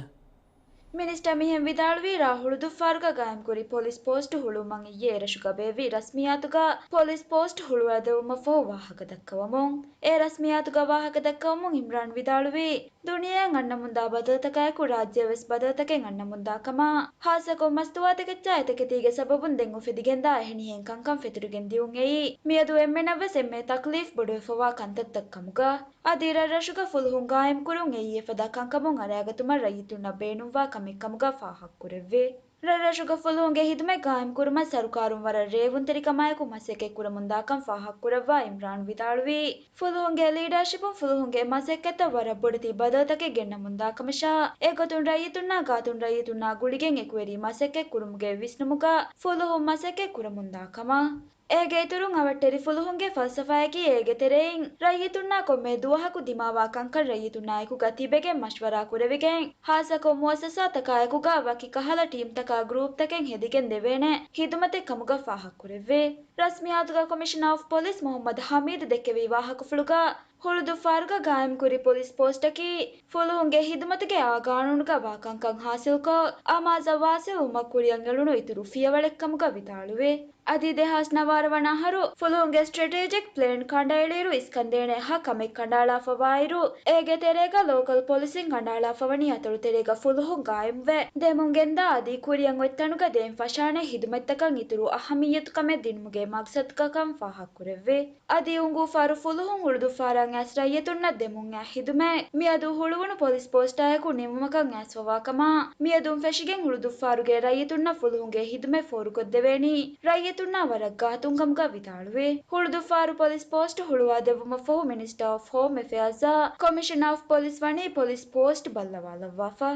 މިނިސްޓަރ މިހެން ވިދާޅުވީ، ރ. ހުޅުދުއްފާރުގަ ގާއިމްކުރި ޕޮލިސް ޕޯސްޓު ހުޅުވުމަށް އިއްޔެ އެރަށުގަ ބޭއްވި ރަސްމިއްޔާތުގަ ޕޮލިސް ޕޯސްޓު ހުޅުވާދެއްވުމަށްފަހު ވާހަކަ ދައްކަވަމުން. އެ ރަސްމިއްޔާތުގަ ވާހަކަ ދައްކަވަމުން އިމްރާން ވިދާޅުވީ، ދުނިޔެއަށް އަންނަމުންދާ ބަދަލުތަކާއެކު ރާއްޖެއަށް ވެސް ބަދަލުތަކެއް އަންނަމުންދާ ކަމަށް. ހާއްސަކޮށް މަސްތުވާތަކެއްޗާ އެތަކެތީގެ ސަބަބުން ދެން އުފެދިގެންދާ އެހެނިހެން ކަންކަން ފެތުރިގެން ދިއުން އެއީ، މިއަދު އެންމެނަށްވެސް އެންމެ ތަކްލީފް ބޮޑުވެފަވާ ކަންތައްތައް ކަމުގަ. އަދި ރަށްރަށުގަ ފުލުހުން ގާއިމްކުރުން އެއީ އެފަދަ ކަންކަމުން އަރައިގަތުމަށް ރައްޔިތުންނަށް ބޭނުންވާ ކަމެއް ކަމުގަ ފާހަގަކުރެއްވި. ރަށްރަށުގަ ފުލުހުންގެ ހިދުމަތް ގާއިމްކުރުމަށް ސަރުކާރުން ވަރަށް ރޭވުންތެރިކަމާއެކު މަސައްކަތް ކުރަމުންދާކަން ފާހަގަކުރައްވާ އިމްރާން ވިދާޅުވީ، ފުލުހުންގެ ލީޑަރޝިޕުން ފުލުހުންގެ މަސައްކަތަށް ވަރަށް ބޮޑެތި ބަދަލުތަކެއް ގެންނަމުންދާ ކަމަށާ، އެގޮތުން ރައްޔިތުންނާ ގާތުން ރައްޔިތުންނާ ގުޅިގެން އެކުވެރި މަސައްކަތް ކުރުމުގެ ވިސްނުމުގަ ފުލުހުން މަސައްކަތް ކުރަމުންދާ ކަމަށް. އޭގެ އިތުރުން އަވަށްޓެރި ފުލުހުންގެ ފަލްސަފާއަކީ އޭގެ ތެރެއިން ރައްޔިތުންނާ ކޮންމެ ދުވަހަކު ދިމާވާ ކަންކަން ރައްޔިތުންނާ އެކުގަ ތިބެގެން މަޝްވަރާ ކުރެވިގެން، ހާއްސަކޮށް މުއައްސަސާތަކާއެކުގަ ވަކި ކަހަލަ ޓީމްތަކާ ގްރޫޕްތަކެއް ހެދިގެން ދެވޭނެ ހިދުމަތެއް ކަމުގަ ފާހަގަކުރެއްވި. ރަސްމިއްޔާތުގަ ކޮމިޝަނަރ އޮފް ޕޮލިސް މުހައްމަދު ހަމީދު ދެއްކެވި ވާހަކަފުޅުގަ، ހުޅުދުއްފާރުގަ ގާއިމްކުރި ޕޮލިސް ޕޯސްޓަކީ، ފުލުހުންގެ ހިދުމަތުގެ އާ ގާނޫނުގަ ވާ ކަންކަން ހާސިލްކޮށް، އަމާޒަށް ވާސިލްވުމަށް ކުރިއަށް އެޅުނު އިތުރު ފިޔަވަޅެއް ކަމުގަ ވިދާޅުވި. އަދި ދެހާސް ނަވާރަ ވަނަ އަހަރު ފުލުހުންގެ ސްޓްރެޓެޖިކް ޕްލޭން ކަނޑައެޅިއިރު އިސްކަންދޭނެ އަހަ ކަމެއް ކަނޑައަޅާފަވާއިރު، އޭގެ ތެރޭގަ ލޯކަލް ޕޮލިސިން ކަނޑައަޅާފަވަނީ އަތޮޅު ތެރޭގަ ފުލުހުން ގާއިމްވެ ދެމުން ގެންދާ އަދި ކުރިއަށް އޮތްތަނުގަ ދޭން ފަށާނެ ހިދުމަތްތަކަށް އިތުރު އަހަމިއްޔަތު ކަމެއް ދިނުމުގެ މަގްސަދަކަށް ކަން ފާހަގަކުރެއްވި. އަދި އުނގޫފާރު ފުލުހުން ހުޅުދުއްފާރަށް އައިސް ރައްޔިތުންނަށް ދެމުން އައި ހިދުމަތް މިއަދު ހުޅުވުނު ޕޮލިސް ޕޯސްޓާއެކު ނިމުމަކަށް އައިސްފަވާ ކަމަށް، މިއަދުން ފެށިގެން ހުޅުދުއްފާރުގެ ރައްޔިތުންނަށް ފުލުހުންގެ ހިދުމަތް ފޯރުކޮށްދެވޭނީ ރައްޔިތުންނާ ވަރަށް ގާތުން ކަމުގަ ވިދާޅުވި. ހުޅުދުއްފާރު ޕޮލިސް ޕޯސްޓު ހުޅުވާދެއްވުމަށްފަހު މިނިސްޓަރ އޮފް ހޯމް އެފެއާޒްއާ ކޮމިޝަނަރ އޮފް ޕޮލިސް ވަނީ ޕޮލިސް ޕޯސްޓް ބައްލަވާލައްވާފަ.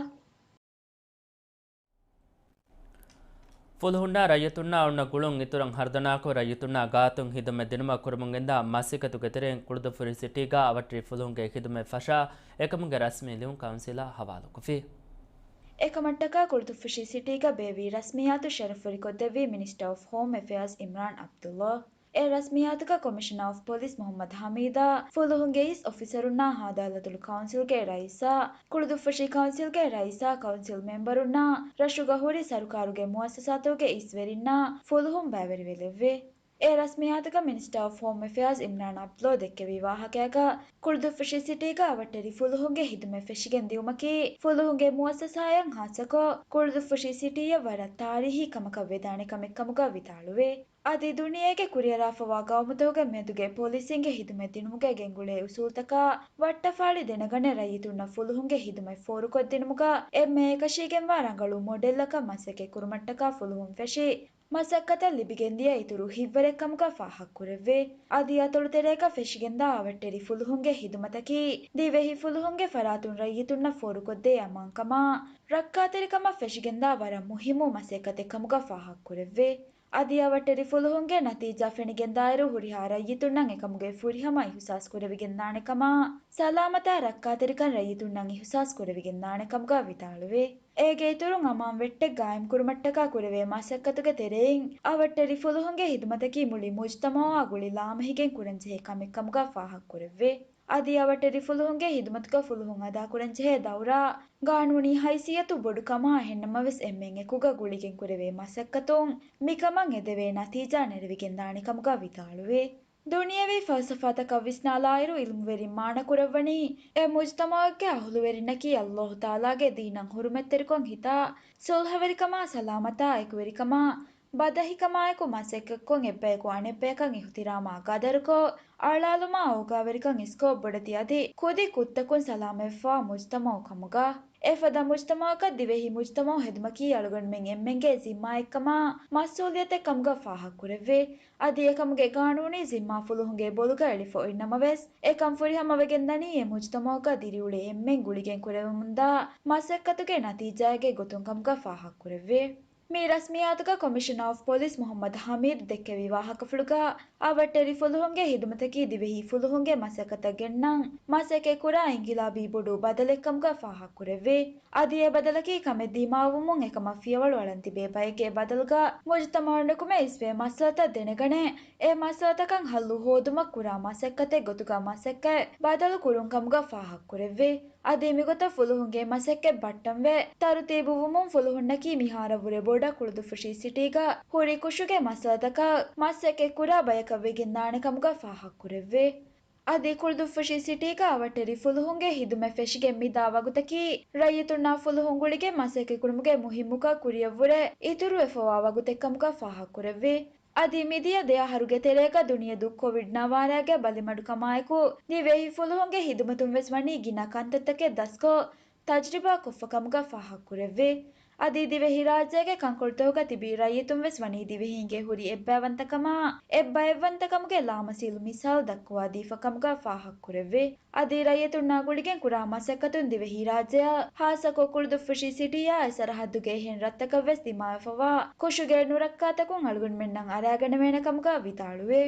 ފުލުހުންނާ ރައްޔިތުންނާ އޮންނަ ގުޅުން އިތުރަށް ހަރުދަނާކޮށް، ރައްޔިތުންނާ ގާތުން ހިދުމަތް ދިނުމަށް ކުރަމުން ގެންދާ މަސައްކަތުގެ ތެރެއިން ކުޅުދުއްފުށި ސިޓީގަ އަވަށްޓެރި ފުލުހުންގެ ހިދުމަތް ފަށާ އެކަމުގެ ރަސްމީ ލިޔުން ކައުންސިލަށް ހަވާލުކޮށްފި. އެކަމަށްޓަކާ ކުޅުދުއްފުށި ސިޓީގަ ބޭއްވި ރަސްމިއްޔާތު ޝަރަފުވެރިކޮށްދެއްވީ މިނިސްޓަރ އޮފް ހޯމް އެފެއާޒް އިމްރާން އަބްދުﷲ. އެ ރަސްމިއްޔާތުގަ ކޮމިޝަނަރ އޮފް ޕޮލިސް މުހައްމަދު ހަމީދާ، ފުލުހުންގެ އިސް އޮފިސަރުންނާ ހާދަ އަލަތުރު ކައުންސިލްގެ ރައީސާ، ކުޅުދުއްފުށި ކައުންސިލްގެ ރައީސާ، ކައުންސިލް މެމްބަރުންނާ، ރަށުގަ ހުރި ސަރުކާރުގެ މުއައްސަސާތަކުގެ އިސްވެރިންނާ ފުލުހުން ބައިވެރިވެލެއްވި. އެ ރަސްމިއްޔާތުގަ މިނިސްޓަރ އޮފް ހޯމް އެފެއާޒް އިމްރާން އަބްދުﷲ ދެއްކެވި ވާހަކައިގަ، ކުޅުދުއްފުށި ސިޓީގަ އަވަށްޓެރި ފުލުހުންގެ ހިދުމަތް ފެށިގެން ދިއުމަކީ، ފުލުހުންގެ މުއައްސަސާއަށް ހާއްސަކޮށް، ކުޅުދުއްފުށި ސިޓީއަށް ވަރަށް ތާރީހީ ކަމަކަށް ވެދާނެ ކަމެއް ކަމުގަ ވިދާޅުވި. އަދި ދުނިޔޭގެ ކުރިއަރާފަވާ ގައުމުތަކުގެ މެދުގެ ޕޮލިސީންގެ ހިދުމަތް ދިނުމުގައި ގެންގުޅޭ އުސޫލްތަކާ ވައްޓަފާޅި ދެނެގަނެ ރައްޔިތުންނަށް ފުލުހުންގެ ހިދުމަތް ފޯރުކޮށްދިނުމުގަ އެންމެ އެކަށީގެންވާ ރަނގަޅު މޮޑެލްއަކަށް މަސައްކަތް ކުރުމަށްޓަކާ ފުލުހުން ފެށި މަސައްކަތަށް ލިބިގެންދިޔަ އިތުރު ހިތްވަރެއް ކަމުގަ ފާހަގަކުރެއްވި. އަދި އަތޮޅު ތެރޭގަ ފެށިގެންދާ އަވަށްޓެރި ފުލުހުންގެ ހިދުމަތަކީ ދިވެހި ފުލުހުންގެ ފަރާތުން ރައްޔިތުންނަށް ފޯރުކޮށްދޭ އަމާންކަމާ، ރައްކާތެރިކަމަށް ފެށިގެންދާ ވަރަށް މުހިއްމު މަސައްކަތެއް ކަމުގަ ފާހަގަކުރެއްވި. އަދި އަވަށްޓެރި ފުލުހުންގެ ނަތީޖާ ފެނިގެންދާއިރު ހުރިހާ ރައްޔިތުންނަށް އެކަމުގެ ފުރިހަމަ އިހުސާސް ކުރެވިގެންދާނެ ކަމާ، ސަލާމަތާ ރައްކާތެރިކަން ރައްޔިތުންނަށް އިހުސާސް ކުރެވިގެންދާނެ ކަމުގަ ވިދާޅުވި. އޭގެ އިތުރުން އަމާން ވެއްޓެއް ގާއިމްކުރުމަށްޓަކާ ކުރެވޭ މަސައްކަތުގެ ތެރެއިން އަވަށްޓެރި ފުލުހުންގެ ހިދުމަތަކީ މުޅި މުޖްތަމައުއާ ގުޅި ލާމެހިގެން ކުރަންޖެހޭ ކަމެއް ކަމުގަ ފާހަގަކުރެއްވި. އަދި އަވަށްޓެރި ފުލުހުންގެ ހިދުމަތުގަ ފުލުހުން އަދާކުރަންޖެހޭ ދައުރާ ގާނޫނީ ހައިސިއްޔަތު ބޮޑުކަމާ އެހެންނަމަވެސް އެންމެން އެކުގަ ގުޅިގެން ކުރެވޭ މަސައްކަތުން މިކަމަށް އެދެވޭ ނަތީޖާ ނެރެވިގެންދާނެ ކަމުގަ ވިދާޅުވި. ދުނިޔެވީ ފަލްސަފާތަކަށް ވިސްނާލާއިރު، އިލްމުވެރިން މާނަކުރައްވަނީ، އެ މުޖްތަމަޢުގެ އަހުލުވެރިންނަކީ ﷲ ތަޢާލާގެ ދީނަށް ޙުރުމަތްތެރިކޮށް ހިތާ، ޞުލްޙަވެރިކަމާ، ސަލާމަތާ، އެކުވެރިކަމާ، ބަދަހިކަމާއެކު މަސައްކަތްކޮށް، އެއްބަޔަކު އަނެއްބަޔަކަށް އިޙުތިރާމާ ޤަދަރުކޮށް، އަޅާލުމާ އޯގާވެރިކަން އިސްކޮށް، ބޮޑެތި އަދި ކުދި ކުށްތަކުން ސަލާމަތްވާ މުޖްތަމަޢު ކަމުގަ، އެފަދަ މުޖްތަމަޢަކަށް ދިވެހި މުޖްތަމަޢު ހެދުމަކީ އަޅުގަނޑުމެން އެންމެންގެ ޒިންމާއެއްކަމާ، މަސްއޫލިއްޔަތެއް ކަމުގަ ފާހަގަކުރެއްވި. އަދި އެކަމުގެ ގާނޫނީ ޒިންމާ ފުލުހުންގެ ބޮލުގަ އެޅިފަ އޮތްނަމަވެސް، އެކަން ފުރިހަމަވެގެންދަނީ އެ މުޖްތަމަޢުގަ ދިރިއުޅޭ އެންމެން ގުޅިގެން ކުރެވެމުންދާ މަސައްކަތުގެ ނަތީޖާއެއްގެ ގޮތުން ކަމުގަ ފާހަގަކުރެއްވި. މި ރަސްމިއްޔާތުގަ ކޮމިޝަނަރ އޮފް ޕޮލިސް މުޙައްމަދު ޙަމީދު ދެއްކެވި ވާހަކަފުޅުގަ، އަވަށްޓެރި ފުލުހުންގެ ހިދުމަތަކީ ދިވެހި ފުލުހުންގެ މަސައްކަތަށް ގެންނަން މަސައްކަތްކުރާ އިންޤިލާބީ ބޮޑު ބަދަލެއްކަމުގަ ފާހަގަކުރެއްވި. އަދި އެ ބަދަލަކީ ކަމެއް ދިމާވުމުން އެކަމަށް ފިޔަވަޅު އަޅަން ތިބޭ ބައެއްގެ ބަދަލުގަ މުޖުތަމަޢުން ނުކުމެ އިސްވޭ މައްސަލަތައް ދެނެގަނެ، އެ މައްސަލަތަކަށް ޙައްލު ހޯދުމަށް ކުރާ މަސައްކަތެއް ގޮތުގަ މަސައްކަތް ބަދަލު ކުރުން ކަމުގަ ފާހަގަކުރެއްވި. އަދި މިގޮތަށް ފުލުހުންގެ މަސައްކަތް ބައްޓަންވެ، ތަރުތީބުވުމުން ފުލުހުންނަކީ މިހާރަށްވުރެ ބޮޑަށް ކުޅުދުއްފުށީ ސިޓީގަ ހުރި ކުށުގެ މައްސަލަތަކަށް މަސައްކަތްކުރާ ބަޔަކަށްވެގެންދާނެ ކަމުގަ ފާހަގަކުރެއްވި. އަދި ކުޅުދުއްފުށީ ސިޓީގަ އަވަށްޓެރި ފުލުހުންގެ ހިދުމަތް ފެށިގެން މިދާ ވަގުތަކީ، ރައްޔިތުންނާ ފުލުހުން ގުޅިގެން މަސައްކަތްކުރުމުގެ މުހިއްމުކަން ކުރިއަށްވުރެ އިތުރުވެފަވާ ވަގުތެއްކަމުގަ ފާހަގަކުރެއްވި. އަދި މިދިޔަ ދެ އަހަރުގެ ތެރޭގަ ދުނިޔެ ދުށް ކޮވިޑް ނަވާރައިގެ ބަލިމަޑުކަމާއެކު، ދިވެހި ފުލުހުންގެ ހިދުމަތުން ވެސް ވަނީ ގިނަ ކަންތައްތަކެއް ދަސްކޮށް، ތަޖްރިބާ ކޮށްފަ ކަމުގަ ފާހަގަކުރެއްވި. އަދި ދިވެހިރާއްޖޭގެ ކަންކޮޅުތަކުގަ ތިބި ރައްޔިތުން ވެސް ވަނީ ދިވެހީންގެ ހުރި އެއްބައިވަންތަކަމާ، އެއްބައިވަންތަކަމުގެ ލާމަސީލު މިސާލު ދައްކުވާ ދީފަ ކަމުގަ ފާހަގަކުރެއްވި. އަދި ރައްޔިތުންނާ ގުޅިގެން ކުރާ މަސައްކަތުން ދިވެހިރާއްޖެއާ، ހާއްސަކޮށް ކުޅުދުއްފުށީ ސިޓީއާ އެ ސަރަހައްދުގެ އެހެން ރަށްތަކަށް ވެސް ދިމާވެފަވާ ކުށުގެ ނުރައްކާތަކުން އަޅުގަނޑުމެންނަށް އަރާގަނެވޭނެ ކަމުގަ ވިދާޅުވި.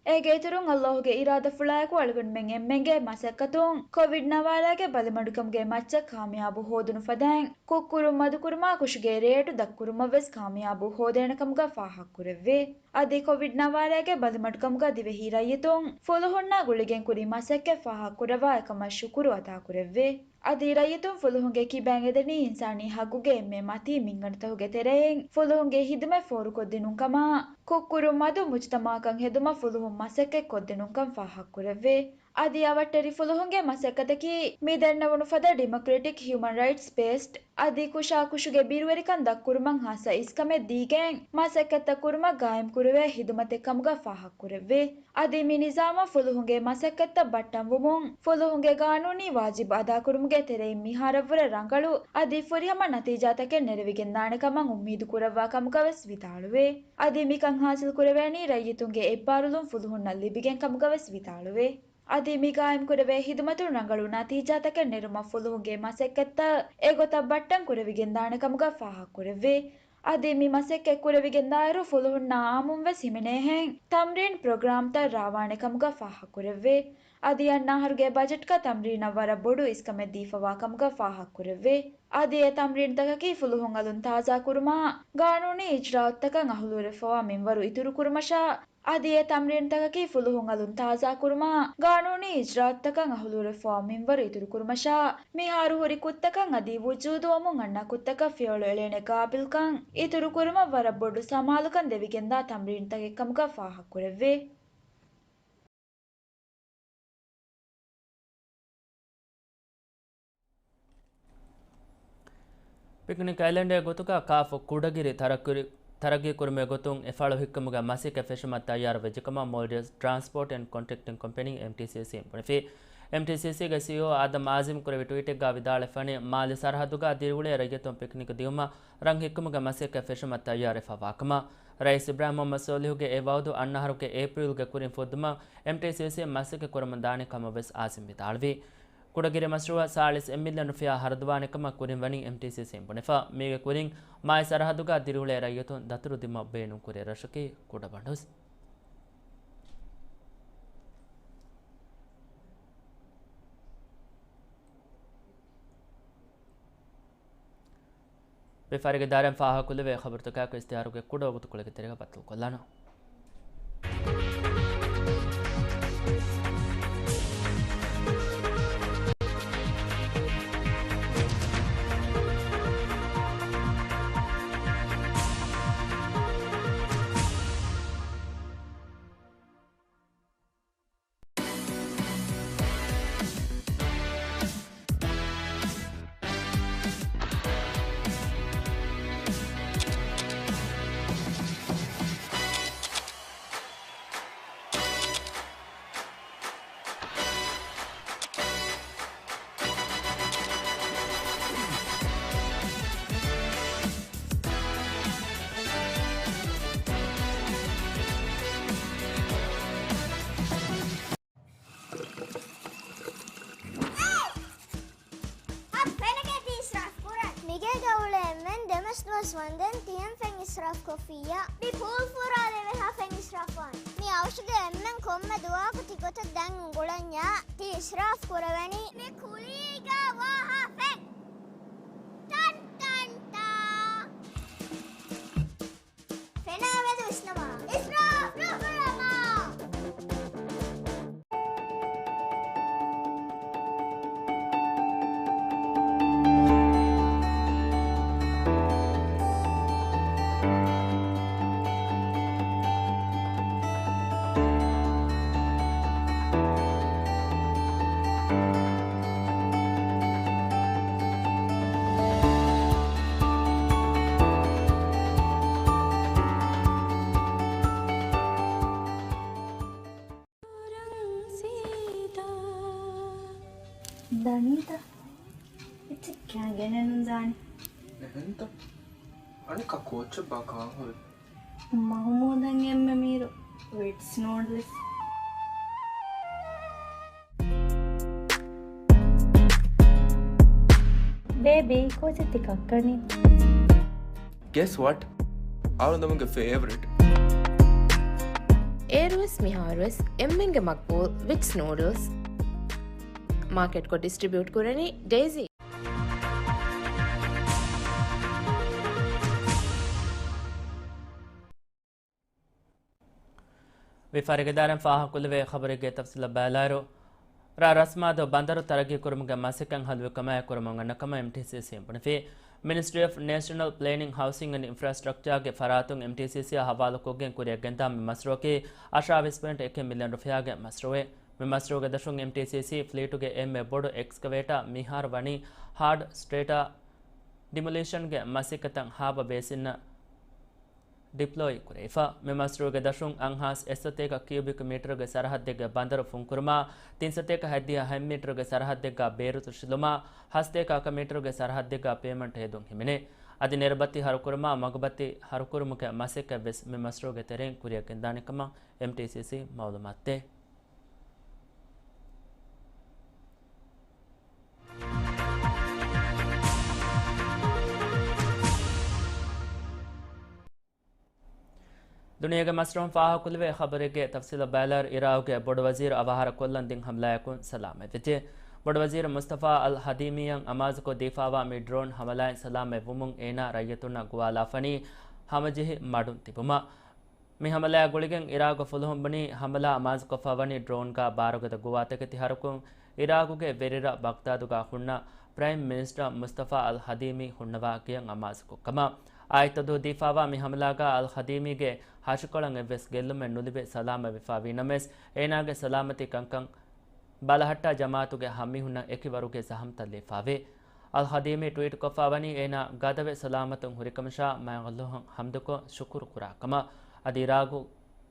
އޭގެ އިތުރުން ﷲ ގެ އިރާދަފުޅާއެކު އަޅުގަނޑުމެން އެންމެންގެ މަސައްކަތުން ކޮވިޑް ނަވާރައިގެ ބަލިމަޑުކަމުގެ މައްޗަށް ކާމިޔާބު ހޯދުނު ފަދައިން ކުށްކުރުން މަދުކުރުމާ ކުށުގެ ރޭޓު ދަށްކުރުމަށް ވެސް ކާމިޔާބު ހޯދޭނެ ކަމުގަ ފާހަގަކުރެއްވި. އަދި ކޮވިޑް ނަވާރައިގެ ބަލިމަޑުކަމުގަ ދިވެހި ރައްޔިތުން ފުލުހުންނާ ގުޅިގެން ކުރި މަސައްކަތް ފާހަގަކުރައްވާ އެކަމަށް ޝުކުރު އަދާކުރެއްވި. އަދި ރައްޔިތުން ފުލުހުންގެ ކިބައިން އެދެނީ އިންސާނީ ހައްގުގެ އެންމެ މަތީ މިންގަނޑުތަކުގެ ތެރެއިން ފުލުހުންގެ ހިދުމަތް ފޯރުކޮށްދިނުން ކަމާ، ކުށްކުރުން މަދު މުޖުތަމަޢަކަށް ހެދުމަށް ފުލުހުން މަސައްކަތް ކޮށްދިނުންކަން ފާހަގަކުރެއްވި. އަދި އަވަށްޓެރި ފުލުހުންގެ މަސައްކަތަކީ މި ދަންނަވުނު ފަދަ ޑިމޮކްރެޓިކް ހިއުމަން ރައިޓްސް ބޭސްޑް އަދި ކުށާ ކުށުގެ ބިރުވެރިކަން ދަށްކުރުމަށް ހާއްސަ އިސްކަމެއް ދީގެން މަސައްކަތްތައް ކުރުމަށް ގާއިމްކުރެވޭ ހިދުމަތެއް ކަމުގަ ފާހަގަކުރެއްވި. އަދި މި ނިޒާމަށް ފުލުހުންގެ މަސައްކަތްތައް ބައްޓަންވުމުން ފުލުހުންގެ ގާނޫނީ ވާޖިބު އަދާކުރުމުގެ ތެރެއިން މިހާރަށްވުރެ ރަނގަޅު އަދި ފުރިހަމަ ނަތީޖާތަކެއް ނެރެވިގެންދާނެ ކަމަށް އުއްމީދު ކުރައްވާ ކަމުގަ ވެސް ވިދާޅުވި. އަދި މިކަން ހާސިލް ކުރެވޭނީ ރައްޔިތުންގެ އެއްބާރުލުން ފުލުހުންނަށް ލިބިގެން ކަމުގަ ވެސް ވިދާޅުވި. އަދި މި ގާއިމްކުރެވޭ ހިދުމަތުން ރަނގަޅު ނަތީޖާތަކެއް ނެރުމަށް ފުލުހުންގެ މަސައްކަތްތައް އެގޮތަށް ބައްޓަން ކުރެވިގެންދާނެ ކަމުގަ ފާހަގަކުރެއްވި. އަދި މި މަސައްކަތް ކުރެވިގެންދާއިރު ފުލުހުންނާ އާއްމުން ވެސް ހިމެނޭހެން ތަމްރީން ޕްރޮގްރާމްތައް ރާވާނެ ކަމުގަ ފާހަގަކުރެއްވި. އަދި އަންނަ އަހަރުގެ ބަޖެޓްގަ ތަމްރީނަށް ވަރަށް ބޮޑު އިސްކަމެއް ދީފަވާ ކަމުގަ ފާހަގަކުރެއްވި. އަދި އެ ތަމްރީންތަކަކީ ފުލުހުން އަލުން ތާޒާކުރުމާ، ގާނޫނީ އިޖްރާއަތްތަކަށް އަހުލުވެރިވެފަވާ މިންވަރު އިތުރުކުރުމަށާ، އަދި އެ ތަމްރީންތަކަކީ ފުލުހުން އަލުން ތާޒާކުރުމާ، ގާނޫނީ އިޖްރާއަތްތަކަށް އަހުލުވެރިވެފަވާ މިންވަރު އިތުރުކުރުމަށާ، މިހާރު ހުރި ކުށްތަކަށް އަދި ވުޖޫދުވަމުން އަންނަ ކުށްތަކަށް ފިޔަވަޅު އެޅޭނެ ގާބިލްކަން އިތުރުކުރުމަށް ވަރަށް ބޮޑު ސަމާލުކަން ދެވިގެންދާ ތަމްރީންތަކެއް ކަމުގަ ފާހަގަކުރެއްވި. ޕިކްނިކް އައިލެންޑް ގޮތުގަ ކާފު ކުޑަގިރި ތަރައްގީ، ތަރައްގީ ކުރުމުގެ ގޮތުން އެ ފަޅު ހިއްކުމުގެ މަސައްކަތް ފެށުމަށް ތައްޔާރު ވެއްޖެކަމަށް މޯލްޑިވްސް ޓްރާންސްޕޯޓް އެންޑް ކޮންޓްރެކްޓިން ކޮމްޕެނީ، އެމްޓީސީސީ، ބުނެފި. އެމްޓީސީސީގެ ސީއީއޯ އާދަމް އާޒިމް ކުރެއްވި ޓްވީޓެއްގަ ވިދާޅުވެފަނީ، މާލެ ސަރަހައްދުގަ ދިރިއުޅޭ ރައްޔިތުން ޕިކްނިކް ދިއުމަށް ރަން ހިއްކުމުގެ މަސައްކަތް ފެށުމަށް ތައްޔާރުވެފަވާކަމަށް ރައީސް އިބްރާހިމް މުޙައްމަދު ޞާލިޙުގެ އެ ވަޢުދު އަންނަ އަހަރުގެ އޭޕްރީލްގެ ކުރިން ފުއްދުމަށް އެމްޓީސީސީ މަސައްކަތް ކުރަމުން ދާނެ ކަމަށް ވެސް އާޒިމް ވިދާޅުވި. ކުޑަގިރި މަޝްރޫޢަށް ސާޅީސް އެއް މިލިއަން ރުފިޔާ ހަރަދުވާނެ ކަމަށް ކުރިން ވަނީ އެމްޓީސީސީން ބުނެފަ. މީގެ ކުރިން މާލެ ސަރަހައްދުގަ ދިރިއުޅޭ ރައްޔިތުން ދަތުރުދިނުމަށް ބޭނުންކުރޭ ރަށަކީ ކުޑަބަނޑުސް. ވިޔަފާރީގެ ދާއިރާއިން ފާހަގަކޮށްލެވޭ ޚަބަރުތަކާއެކު އިޝްތިހާރުގެ ކުޑަ ވަގުތުކޮޅެއްގެ ތެރޭގަ ބައްދަލުކޮށްލާނަން. ވަންދެން ތިހެން ފެން އިސްރާފް ކޮށްފިއްޔާ. މި ޕޫލް ފުރާލެވޭހާ ފެން އިސްރާފް ވާން. މި އަވަށުގެ އެންމެން ކޮންމެ ދުވަހަކު ތިގޮތަށް ދަން އުނގުޅަންޏާ ތި އިސްރާފް ކުރެވެނީ. މި ކުލީގަ ވާހާ ފެން. ޓަން ޓަން ޓާ. ފެނާ މެދު ވިސްނަމާ. އިސްރާފް ނުކުރަމާ. ދަނީތަ؟ އެއްޗެއް ކާ ގެނެއްނު ދާނެ. އެހެންތަ؟ އަނެއްކާ ކޯއްޗެއްބާ ކާން ހުރި؟ މަހުމޫދަށް އެންމެ މީރު ވިޓްސް ނޫޑްލްސް. ބޭބީ، ކޯއްޗެއް ތި ކައްކަނީ؟ Guess what? އަޅުގަނޑުގެ ފޭވަރިޓް. އޭރުވެސް މިހާރުވެސް އެންމެންގެ މަގްބޫލް ވިޓްސް ނޫޑްލްސް. މާކެޓްކޮށް ޑިސްޓްރިބިއުޓް ކުރަނީ ޑޭޒީ. ވި ފަރިގެދާރަން ފާހަގަކުރެވޭ ޚަބަރެއްގެ ތަފްސީލަށް ބައިލާއިރު، ރ-، ރަސްމާދޫ ބަނދަރު ތަރައްގީ ކުރުމުގެ މަސައްކަތް ހަލުވިކަމާއެކު ކުރަމުން އަންނަ ކަމަށް އެމްޓީސީސީން ބުނެފި. މިނިސްޓްރީ އޮފް ނޭޝަނަލް ޕްލޭނިން، ހައުސިން އެންޑް އިންފްރާސްޓްރަކްޗާގެ ފަރާތުން އެމްޓީސީސީއާ ހަވާލުކޮށްގެން ކުރިއަށް ގެންދާ މި މަޝްރޫއަކީ އަށާވީސް ޕޮއިންޓް އެކެއް މިލިއަން ރުފިޔާގެ މަޝްރޫއެއް. މި މަޝްރޫއުގެ ދަށުން އެމްޓީސީސީ ފްލީޓުގެ އެންމެ ބޮޑު އެކްސްކަވޭޓާ މިހާރު ވަނީ ހާޑް ސްޓްރޭޓާ ޑިމޮލީޝަންގެ މަސައްކަތަށް ހާބަ ބޭސިންނަށް ޑިޕްލޯއި ކުރެވިފަ. މި މަޝްރޫއުގެ ދަށުން އަށް ހާސް އެއްސަތޭކަ ކިއުބިކް މީޓަރުގެ ސަރަހައްދެއްގަ ބަނދަރު ފުންކުރުމާ، ތިންސަތޭކަ ހަތްދިހަ ހެންމީޓަރުގެ ސަރަހައްދެއްގަ ބޭރުތު ޝިލުމާ، ހަސަތޭކަ އަކަ މީޓަރުގެ ސަރަހައްދެއްގަ ޕޭމަންޓް ހެދުން ހިމެނޭ. އަދި ނެރުބައްތި ހަރުކުރުމާ، މަގުބައްތި ހަރުކުރުމުގެ މަސައްކަތްވެސް މި މަޝްރޫއުގެ ތެރެއިން ކުރިއަށް ގެންދާނެ ކަމަށް އެމްޓީސީސީ މައުލޫމާތު ދޭ. ދުނިޔޭގެ މަސްރަހުން ފާހަގަކުރެވޭ ޚަބަރެއްގެ ތަފްސީލަށް ބައިލާއިރު، އިރާގުގެ ބޮޑު ވަޒީރު އަވަހާރަ ކޮށްލަން ދިން ހަމްލާއަކުން ސަލާމަތްވެއްޖެ. ބޮޑު ވަޒީރު މުސްތަފާ އަލް ހަދީމީއަށް އަމާޒުކޮށް ދީފާވާ މި ޑްރޯން ހަމަލާއިން ސަލާމަތްވުމުން އޭނާ ރައްޔިތުންނަށް ގޮވާލާފަނީ ހަމަޖެހި މަޑުން ތިބުމަށް. މި ހަމަލާއާ ގުޅިގެން އިރާގު ފުލުހުން ބުނީ، ހަމަލާ އަމާޒުކޮށްފަ ވަނީ ޑްރޯންގާ ބާރުގަދަ ގޮވާތަކެތި ހަރަކުން އިރާގުގެ ވެރިރަށް ބަގްދާދުގާ ހުންނަ ޕްރައިމް މިނިސްޓަރ މުސްތަފާ އަލް ހަދީމީ ހުންނަވާ ގެޔަށް އަމާޒުކޮށްކަމަށް. އާއްތަދޫ ދީފާވާ މި ހަމަލާގާ އަލް ހަދީމީގެ ހަށިކޮޅަށް އެއްވެސް ގެއްލުމެއް ނުލިބި ސަލާމަތްވެފަ ވީނަމަވެސް، އޭނާގެ ސަލާމަތީ ކަންކަން ބަލަހައްޓާ ޖަމާއަތުގެ ހަމައެހުންނަށް އެކި ވަރުގެ ޒަހަމްތައް ލިބިފަވޭ. އަލް ހަދީމީ ޓްވީޓްކޮށްފަ ވަނީ އޭނާ ގަދަވެ ސަލާމަތުން ހުރިކަމަށާ މާތް ﷲ އަށް ޙަމްދުކޮށް ޝުކުރު ކުރާ ކަމަށް. އަދި އިރާގު،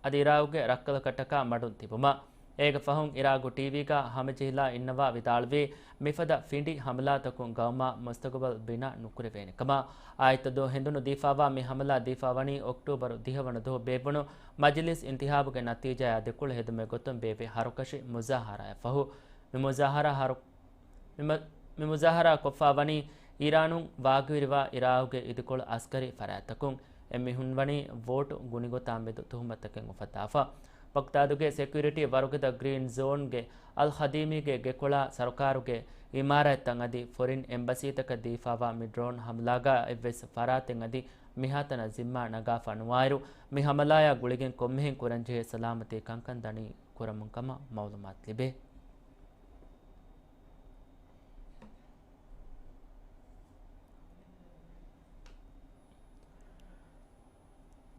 އަދި އިރާގުގެ ރައްކަލަކަށްޓަކާ މަޑުން ތިބުމަށް. އޭގެ ފަހުން އިރާގު ޓީވީގާ ހަމަޖެހިލާ އިންނަވާ ވިދާޅުވީ، މިފަދަ ފިނޑި ހަމަލާތަކުން ގައުމާ މުސްތަގުބަލް ބިނާ ނުކުރެވޭނެ ކަމަށް. އާއްތަދޫ ހެނދުނު ދީފާވާ މި ހަމަލާ ދީފާވަނީ އޮކްޓޫބަރު ދިހަ ވަނަ ދުވަހު ބޭއްވުނު މަޖިލީސް އިންތިހާބުގެ ނަތީޖާއާ ދެކޮޅު ހެދުމެއް ގޮތުން ބޭއްވި ހަރުކަށި މުޒާހަރާއަށް ފަހު. މި މުޒާހަރާ ހަރު، މި މަ، މި މުޒާހަރާ ކޮށްފަ ވަނީ އީރާނުން ވާގިވެރިވާ އިރާގުގެ އިދިކޮޅު އަސްކަރީ ފަރާތްތަކުން. އެ މީހުން ވަނީ ވޯޓު ގުނިގޮތާ މެދު ތުހުމަތުތަކެއް އުފައްދާފަ. ބަގްދާދުގެ ސެކިއުރިޓީ ވަރުގަދަ ގްރީން ޒޯންގެ އަލް ހަދީމީގެ ގެކޮޅާ ސަރުކާރުގެ އިމާރާތްތައް އަދި ފޮރިން އެމްބަސީތަކަށް ދީފާވާ މި ޑްރޯން ހަމަލާގާ އެއްވެސް ފަރާތެއް އަދި މިހާތަނަށް ޒިންމާ ނަގާފަ ނުވާއިރު، މި ހަމަލާއާ ގުޅިގެން ކޮންމެހެން ކުރަންޖެހޭ ސަލާމަތީ ކަންކަން ދަނީ ކުރަމުން ކަމަށް މައުލޫމާތު ލިބޭ.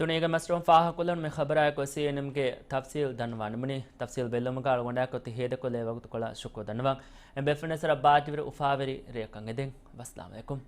ދުނިޔޭގެ މަސްރަހުން ފާހަގަކޮށްލަން މި ޚަބަރާއެކު ސީއެންއެމްގެ ތަފްސީލް ދަންނަވާނަމުން. ތަފްސީލް ބެއްލުމުގަ އަޅުގަނޑާއެކު ތި ހޭދަކޮށްލެވޭ ވަގުތުކޮޅަށް ޝުކުރު ދަންނަވަން. އެންމެ ބޭފުޅުންނަށް ސަރަ ބާއްޖަވެރި އުފާވެރި ރެއަކަށް އެދެން. ވައްސަލާމް އަލައިކުމް.